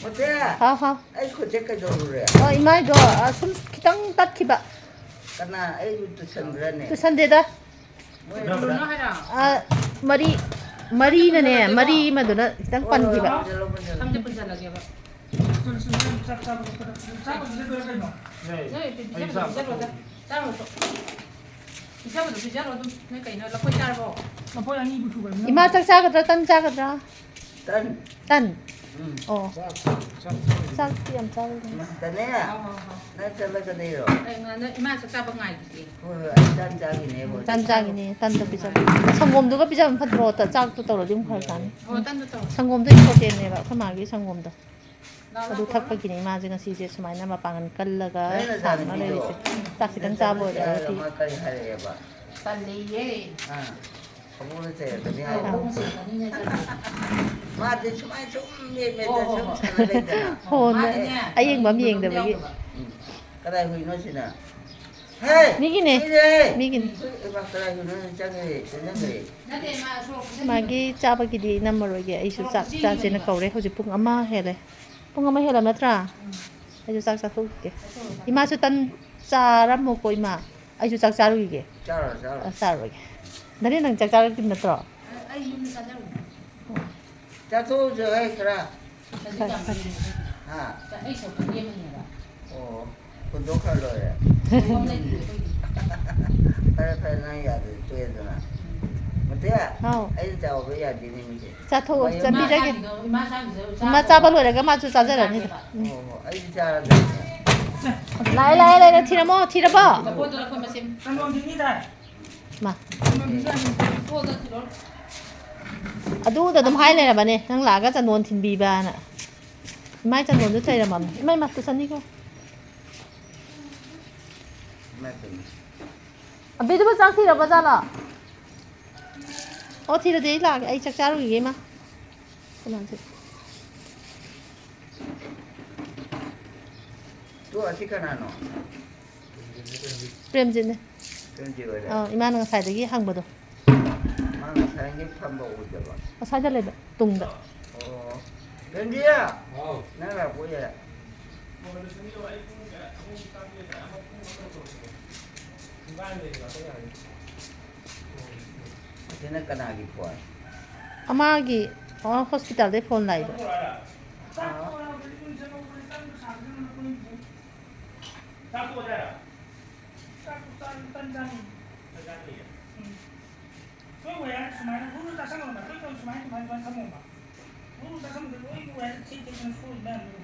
ꯃꯨꯊꯤ, ꯍꯥꯎ, ꯍꯥꯎ꯫ ꯑꯩ ꯈꯨꯠꯁꯦ ꯀꯩꯗꯧꯔꯨꯔꯦ? ꯑꯣ, ꯏꯃꯥꯏꯗꯣ, ꯑ, ꯁꯨꯝ ꯈꯤꯇꯪ ꯇꯠꯈꯤꯕ꯫ ꯀꯅꯥ? ꯑꯩꯕꯨ ꯇꯨꯁꯟꯕ꯭ꯔꯅꯦ? ꯇꯨꯁꯟꯗꯦꯗ꯫ ꯃꯣꯏ ꯀꯩꯗꯧꯔꯨꯅꯣ ꯍꯥꯏꯔꯣ? ꯑ, ꯃꯔꯤ, ꯃꯔꯤꯅꯅꯦ, ꯃꯔꯤ ꯑꯃꯗꯨꯅ ꯈꯤꯇꯪ ꯍꯣꯏ, ꯍꯣꯏ, ꯄꯟꯈꯤꯕ꯫ ꯄꯨꯟꯁꯤꯜꯂꯣ, ꯄꯨꯟꯁꯤꯜꯂꯣ꯫ ꯁꯝꯁꯦ ꯄꯨꯟꯁꯤꯜꯂꯒꯦꯕ꯫ ꯆꯥꯛ ꯄꯤꯖꯗꯣꯏꯔꯥ ꯀꯩꯅꯣ? ꯅꯣꯏ ꯄꯤꯖꯕꯗꯣ ꯄꯤꯖꯔꯣꯗ꯫ ꯆꯥꯔꯨꯔꯣ ꯆꯣ꯫ ꯄꯤꯖꯕꯗꯣ ꯄꯤꯖꯔꯣ ꯑꯗꯨꯝ꯫ ꯅꯣꯏ ꯀꯩꯅꯣ, ꯂꯐꯣꯏ ꯆꯥꯔꯕꯣ? ꯂꯐꯣꯏ ꯑꯅꯤꯕꯨ ꯁꯨꯒ꯭ꯔꯕꯅꯤꯅ꯫ ꯏꯃꯥ ꯆꯥꯛ ꯆꯥꯒꯗ꯭ꯔꯥ, ꯇꯟ ꯆꯥꯒꯗ꯭ꯔꯥ? ꯇꯟ꯫ ꯇꯟ? ꯎꯝ꯫ ꯑꯣ꯫ ꯆꯥꯛ, ꯆꯥꯛ ꯆꯥꯛꯇꯤ ꯌꯥꯝ ꯆꯥꯔꯨꯅꯨ꯫ ꯏꯃꯥ, ꯇꯟꯅꯦ? ꯍꯥꯎ, ꯍꯥꯎ, ꯍꯥꯎ꯫ ꯅꯪ ꯆꯠꯂꯒ ꯂꯩꯔꯣ? ꯑꯩ ꯉꯥ-, ꯅꯪ ꯏꯃꯥ ꯆꯥꯛ ꯆꯥꯕ ꯉꯥꯏꯈꯤꯒꯦ꯫ ꯍꯣꯏ, ꯍꯣꯏ, ꯑꯩ ꯇꯟ ꯆꯥꯈꯤꯅꯦꯕ꯫ ꯇꯟ ꯆꯥꯈꯤꯅꯦ, ꯇꯟꯗꯣ ꯄꯤꯖꯕ꯫ ꯁꯪꯒꯣꯝꯗꯨꯒ ꯄꯤꯖꯕꯅ ꯐꯠꯇ꯭ꯔꯣ? ꯆꯥꯛꯇꯣ ꯇꯧꯔꯗꯤ ꯑꯃꯨꯛ ꯐꯔꯛ ꯇꯥꯅꯤ꯫ ꯑꯣ, ꯇꯟꯗꯣ ꯇꯧꯔꯣ꯫ ꯁꯪꯒꯣꯝꯗꯣ important ꯅꯦꯕ, ꯑꯩꯈꯣꯏ ꯃꯥꯒꯤ ꯁꯪꯒꯣꯝꯗꯣ꯫ ꯂꯥꯛꯑꯣ, ꯑꯗꯨ ꯂꯥꯛꯑꯣ, ꯊꯛꯄꯒꯤꯅꯦ ꯏꯃꯥꯁꯦ ꯉꯁꯤꯁꯦ ꯁꯨꯃꯥꯏꯅ ꯃꯄꯥꯡꯒꯜ ꯀꯜꯂꯒ ꯅꯣꯏ ꯁꯥꯡꯅ ꯅꯆꯥꯅꯨꯄꯤꯗꯣ ꯂꯩꯔꯤꯁꯦ꯫ ꯆꯥꯛ ꯈꯤꯇꯪ ꯆꯥꯕ ꯅꯆꯥꯅꯨꯄꯤ ꯑꯣꯏꯔꯒꯗꯤ꯫ ꯍꯥꯏꯔꯒ ꯃꯥ ꯀꯔꯤ ꯍꯥꯏꯔꯛꯑꯦꯕ? ꯇꯜꯂꯦꯌꯦ꯫ ꯑꯥ, ꯑꯃꯨꯛ ꯆꯩꯔꯛꯀꯅꯤ ꯍꯥꯏꯌꯣ꯫ ꯑꯥ꯫ ꯃꯥꯗꯤ ꯁꯨꯃꯥꯏꯅ ꯁꯨꯝ ꯃꯦꯠ ꯃꯦꯠꯇ ꯍꯣ, ꯍꯣ, ꯁꯨꯝ ꯍꯣ꯫ ꯁꯥꯟꯅ ꯂꯩꯗꯅ꯫ ꯍꯣ, ꯃꯥꯅꯅꯦ, ꯑꯩ ꯌꯦꯡꯕꯝ ꯌꯦꯡꯗꯕꯒꯤ꯫ ꯌꯥꯎꯗꯕ꯫ ꯎꯝ꯫ ꯀꯗꯥꯏ ꯍꯨꯏꯅꯣ ꯁꯤꯅ? ꯍꯦ! ꯃꯤꯒꯤꯅꯦ꯫ ꯍꯨꯏꯅꯦ! ꯃꯤꯒꯤꯅꯦ꯫ ꯍꯨꯏ, ꯏꯃꯥ, ꯀꯗꯥꯏ ꯍꯨꯏꯅꯣ ꯆꯪꯈ꯭ꯔꯦ, ꯆꯪꯁꯤꯟꯈ꯭ꯔꯦ? ꯅꯠꯇꯦ, ꯃꯥ ꯁꯣꯔꯣꯛ ꯆꯪꯈꯤꯕꯅꯦ꯫ ꯃꯥꯒꯤ ꯆꯥꯕꯒꯤꯗꯤ ꯅꯝꯃꯔꯣꯏꯒꯦ, ꯑꯩꯁꯨ ꯁꯣꯔꯣꯛ ꯆꯥꯛ ꯆꯥꯁꯦꯅ ꯆꯦꯟꯈꯤꯕꯅꯦꯕ꯫ ꯀꯧꯔꯦ꯫ ꯍꯧꯖꯤꯛ ꯄꯨꯡ ꯑꯃ ꯍꯦꯜꯂꯦ꯫ ꯄꯨꯡ ꯑꯃ ꯍꯦꯜꯂꯕ ꯅꯠꯇ꯭ꯔꯥ? ꯎꯝ꯫ ꯑꯩꯁꯨ ꯆꯥꯛ ꯆꯥꯊꯣꯛꯈꯤꯒꯦ꯫ ꯆꯥꯊꯣꯛꯑꯣ, ꯆꯥꯊꯣꯛꯑꯣ꯫ ꯏꯃꯥꯁꯨ ꯇꯟ ꯆꯥꯔꯝꯃꯣꯀꯣ, ꯏꯃꯥ꯫ ꯑꯩꯁꯨ ꯆꯥꯛ ꯆꯥꯔꯨꯈꯤꯒꯦ꯫ ꯆꯥꯔꯨꯔꯣ, ꯆꯥꯔꯨꯔꯣ꯫ ꯑ, ꯆꯥꯔꯨꯔꯒꯦ꯫ ꯗꯥꯅꯦ, ꯅꯪ ꯆꯥꯛ ꯆꯥꯔꯛꯇ꯭ꯔꯤ ꯅꯠꯇ꯭ꯔꯣ? ꯑ, ꯑꯩ ꯌꯨꯝꯗ ꯆꯥꯖꯔꯨꯔꯦ꯫ ꯆꯥꯊꯣꯛꯎꯁꯦ, ꯍꯩ ꯈꯔ꯫ ꯍꯧꯖꯤꯛ ꯌꯥꯝ ꯐꯔꯦ, ꯐꯔꯦ꯫ ꯍꯥ? ꯑꯩ ꯁꯧꯒ꯭ꯔꯤ ꯑꯃꯅꯦꯕ꯫ ꯑꯣ, ꯍꯨꯟꯗꯣꯛꯈ꯭ꯔ ꯂꯣꯏꯔꯦ꯫ ꯁꯪꯒꯣꯝ ꯂꯩꯇꯦ ꯑꯩꯈꯣꯏꯒꯤ꯫ ꯐꯔꯦ, ꯐꯔꯦ, ꯅꯪ ꯌꯥꯗ꯭ꯔꯗꯤ ꯇꯣꯛꯑꯦꯗꯅ꯫ ꯎꯝ꯫ ꯃꯨꯊꯤ, ꯍꯥꯎ꯫ ꯑꯩꯅ ꯆꯥꯎꯕ ꯌꯥꯗꯦꯅꯦ, ꯃꯤꯁꯦ꯫ ꯆꯥꯊꯣꯛꯑꯣ, ꯃꯌꯨꯝ ꯆꯥꯕꯤꯔꯒꯦ꯫ ꯏꯃꯥ ꯆꯥꯈꯤꯗꯧ-, ꯏꯃꯥ ꯆꯥꯈꯤꯗꯧ ꯏꯃꯥ ꯆꯥꯈꯤꯗꯧ ꯆꯥꯕ ꯂꯣꯏꯔꯒ ꯃꯥꯁꯨ ꯆꯥꯖꯔꯅꯤ꯫ ꯆꯥꯒꯦꯕ꯫ ꯎꯝ꯫ ꯍꯣꯏ, ꯍꯣꯏ, ꯑꯩꯗꯤ ꯆꯥꯔꯗꯕꯅꯦ꯫ ꯂꯥꯛꯑꯦ, ꯂꯥꯛꯑꯦ, ꯂꯥꯛꯑꯦ, ꯊꯤꯔꯝꯃꯣ, ꯊꯤꯔꯕꯣ? ꯆꯐꯨꯗꯣ ꯂꯧꯈꯠ ꯃꯁꯤꯡ꯫ ꯃꯥ꯫ ꯆꯐꯨꯗꯣ ꯊꯤꯔꯣ꯫ ꯑꯗꯨꯗ ꯑꯗꯨꯝ ꯍꯥꯏ ꯂꯩꯔꯕꯅꯦ, ꯅꯪ ꯂꯥꯛꯑꯒ ꯆꯟꯗꯣꯟ ꯊꯤꯟꯕꯤꯕꯅ꯫ ꯏꯃꯥꯏ ꯆꯟꯗꯣꯟꯗꯨ ꯆꯩꯔꯝꯃꯕꯅꯦ꯫ ꯏꯃꯥ, ꯏꯃꯥ, ꯇꯨꯁꯟꯅꯤꯀꯣ꯫ ꯏꯃꯥꯏ ꯄꯦꯝꯃ꯫ ꯑꯕꯤꯗꯨꯕꯨ ꯆꯥꯛ ꯊꯤꯔꯕ ꯖꯥꯠꯂꯣ? ꯑꯣ, ꯊꯤꯔꯗꯤ ꯑꯩ ꯂꯥꯛꯑꯒꯦ꯫ ꯑꯩ ꯆꯥꯛ ꯆꯥꯔꯨꯈꯤꯒꯦ, ꯏꯃꯥ꯫ ꯀꯅꯥꯁꯦ? ꯇꯨ, ꯑꯁꯤ ꯀꯅꯥꯅꯣ? ꯄ꯭ꯔꯦꯝꯖꯤꯠꯅꯦ꯫ ꯄ꯭ꯔꯦꯝꯖꯤꯠ ꯑꯣꯏꯔꯦ? ꯑꯥ, ꯏꯃꯥꯅ ꯉꯁꯥꯏꯗꯒꯤ ꯍꯪꯕꯗꯣ꯫ ꯃꯥ ꯉꯁꯥꯏꯗꯒꯤ ꯐꯝꯕ ꯎꯗꯕ꯫ ꯑꯁ꯭ꯋꯥꯏꯗ ꯂꯩꯕ, ꯇꯨꯡꯗ꯫ ꯑꯣ꯫ ꯄ꯭ꯔꯦꯝꯖꯤꯠ! ꯅꯪ ꯂꯥꯛꯄ ꯑꯣꯏꯔꯦ? ꯑꯁꯤꯅ ꯀꯅꯥꯒꯤ ꯐꯣꯟ? ꯑꯃꯒꯤ, ꯑꯣ, ꯍꯣꯁꯄꯤꯇꯥꯜꯗꯩ ꯐꯣꯟ ꯂꯥꯛꯏꯕ꯫ ꯑꯥ꯫ ꯆꯥꯛꯇꯣ ꯆꯥꯔ? ꯆꯥꯛꯇꯣ ꯆꯥꯔ ꯇꯟ ꯆꯥꯅꯤꯡꯉꯤ꯫ ꯇꯟ ꯆꯥꯅꯤꯡꯉꯦ? ꯎꯝ꯫ ꯅꯣꯏ ꯋꯥꯌꯥꯔ ꯁꯨꯃꯥꯏꯅ ꯒꯨꯔꯨ ꯇꯥꯁꯜꯂꯣꯅ, ꯅꯣꯏ ꯇꯧ ꯁꯨꯃꯥꯏꯅ, ꯁꯨꯃꯥꯏꯅ, ꯁꯨꯃꯥꯏꯅ ꯊꯝꯃꯣꯕ꯫ ꯒꯨꯔꯨ ꯇꯥꯁꯜꯂꯗꯤ ꯂꯣꯏ ꯋꯥꯌꯥꯔ ꯊꯦꯛ ꯊꯦꯛꯇꯅ ꯁꯣꯏ ꯃꯌꯥꯝꯗꯣ꯫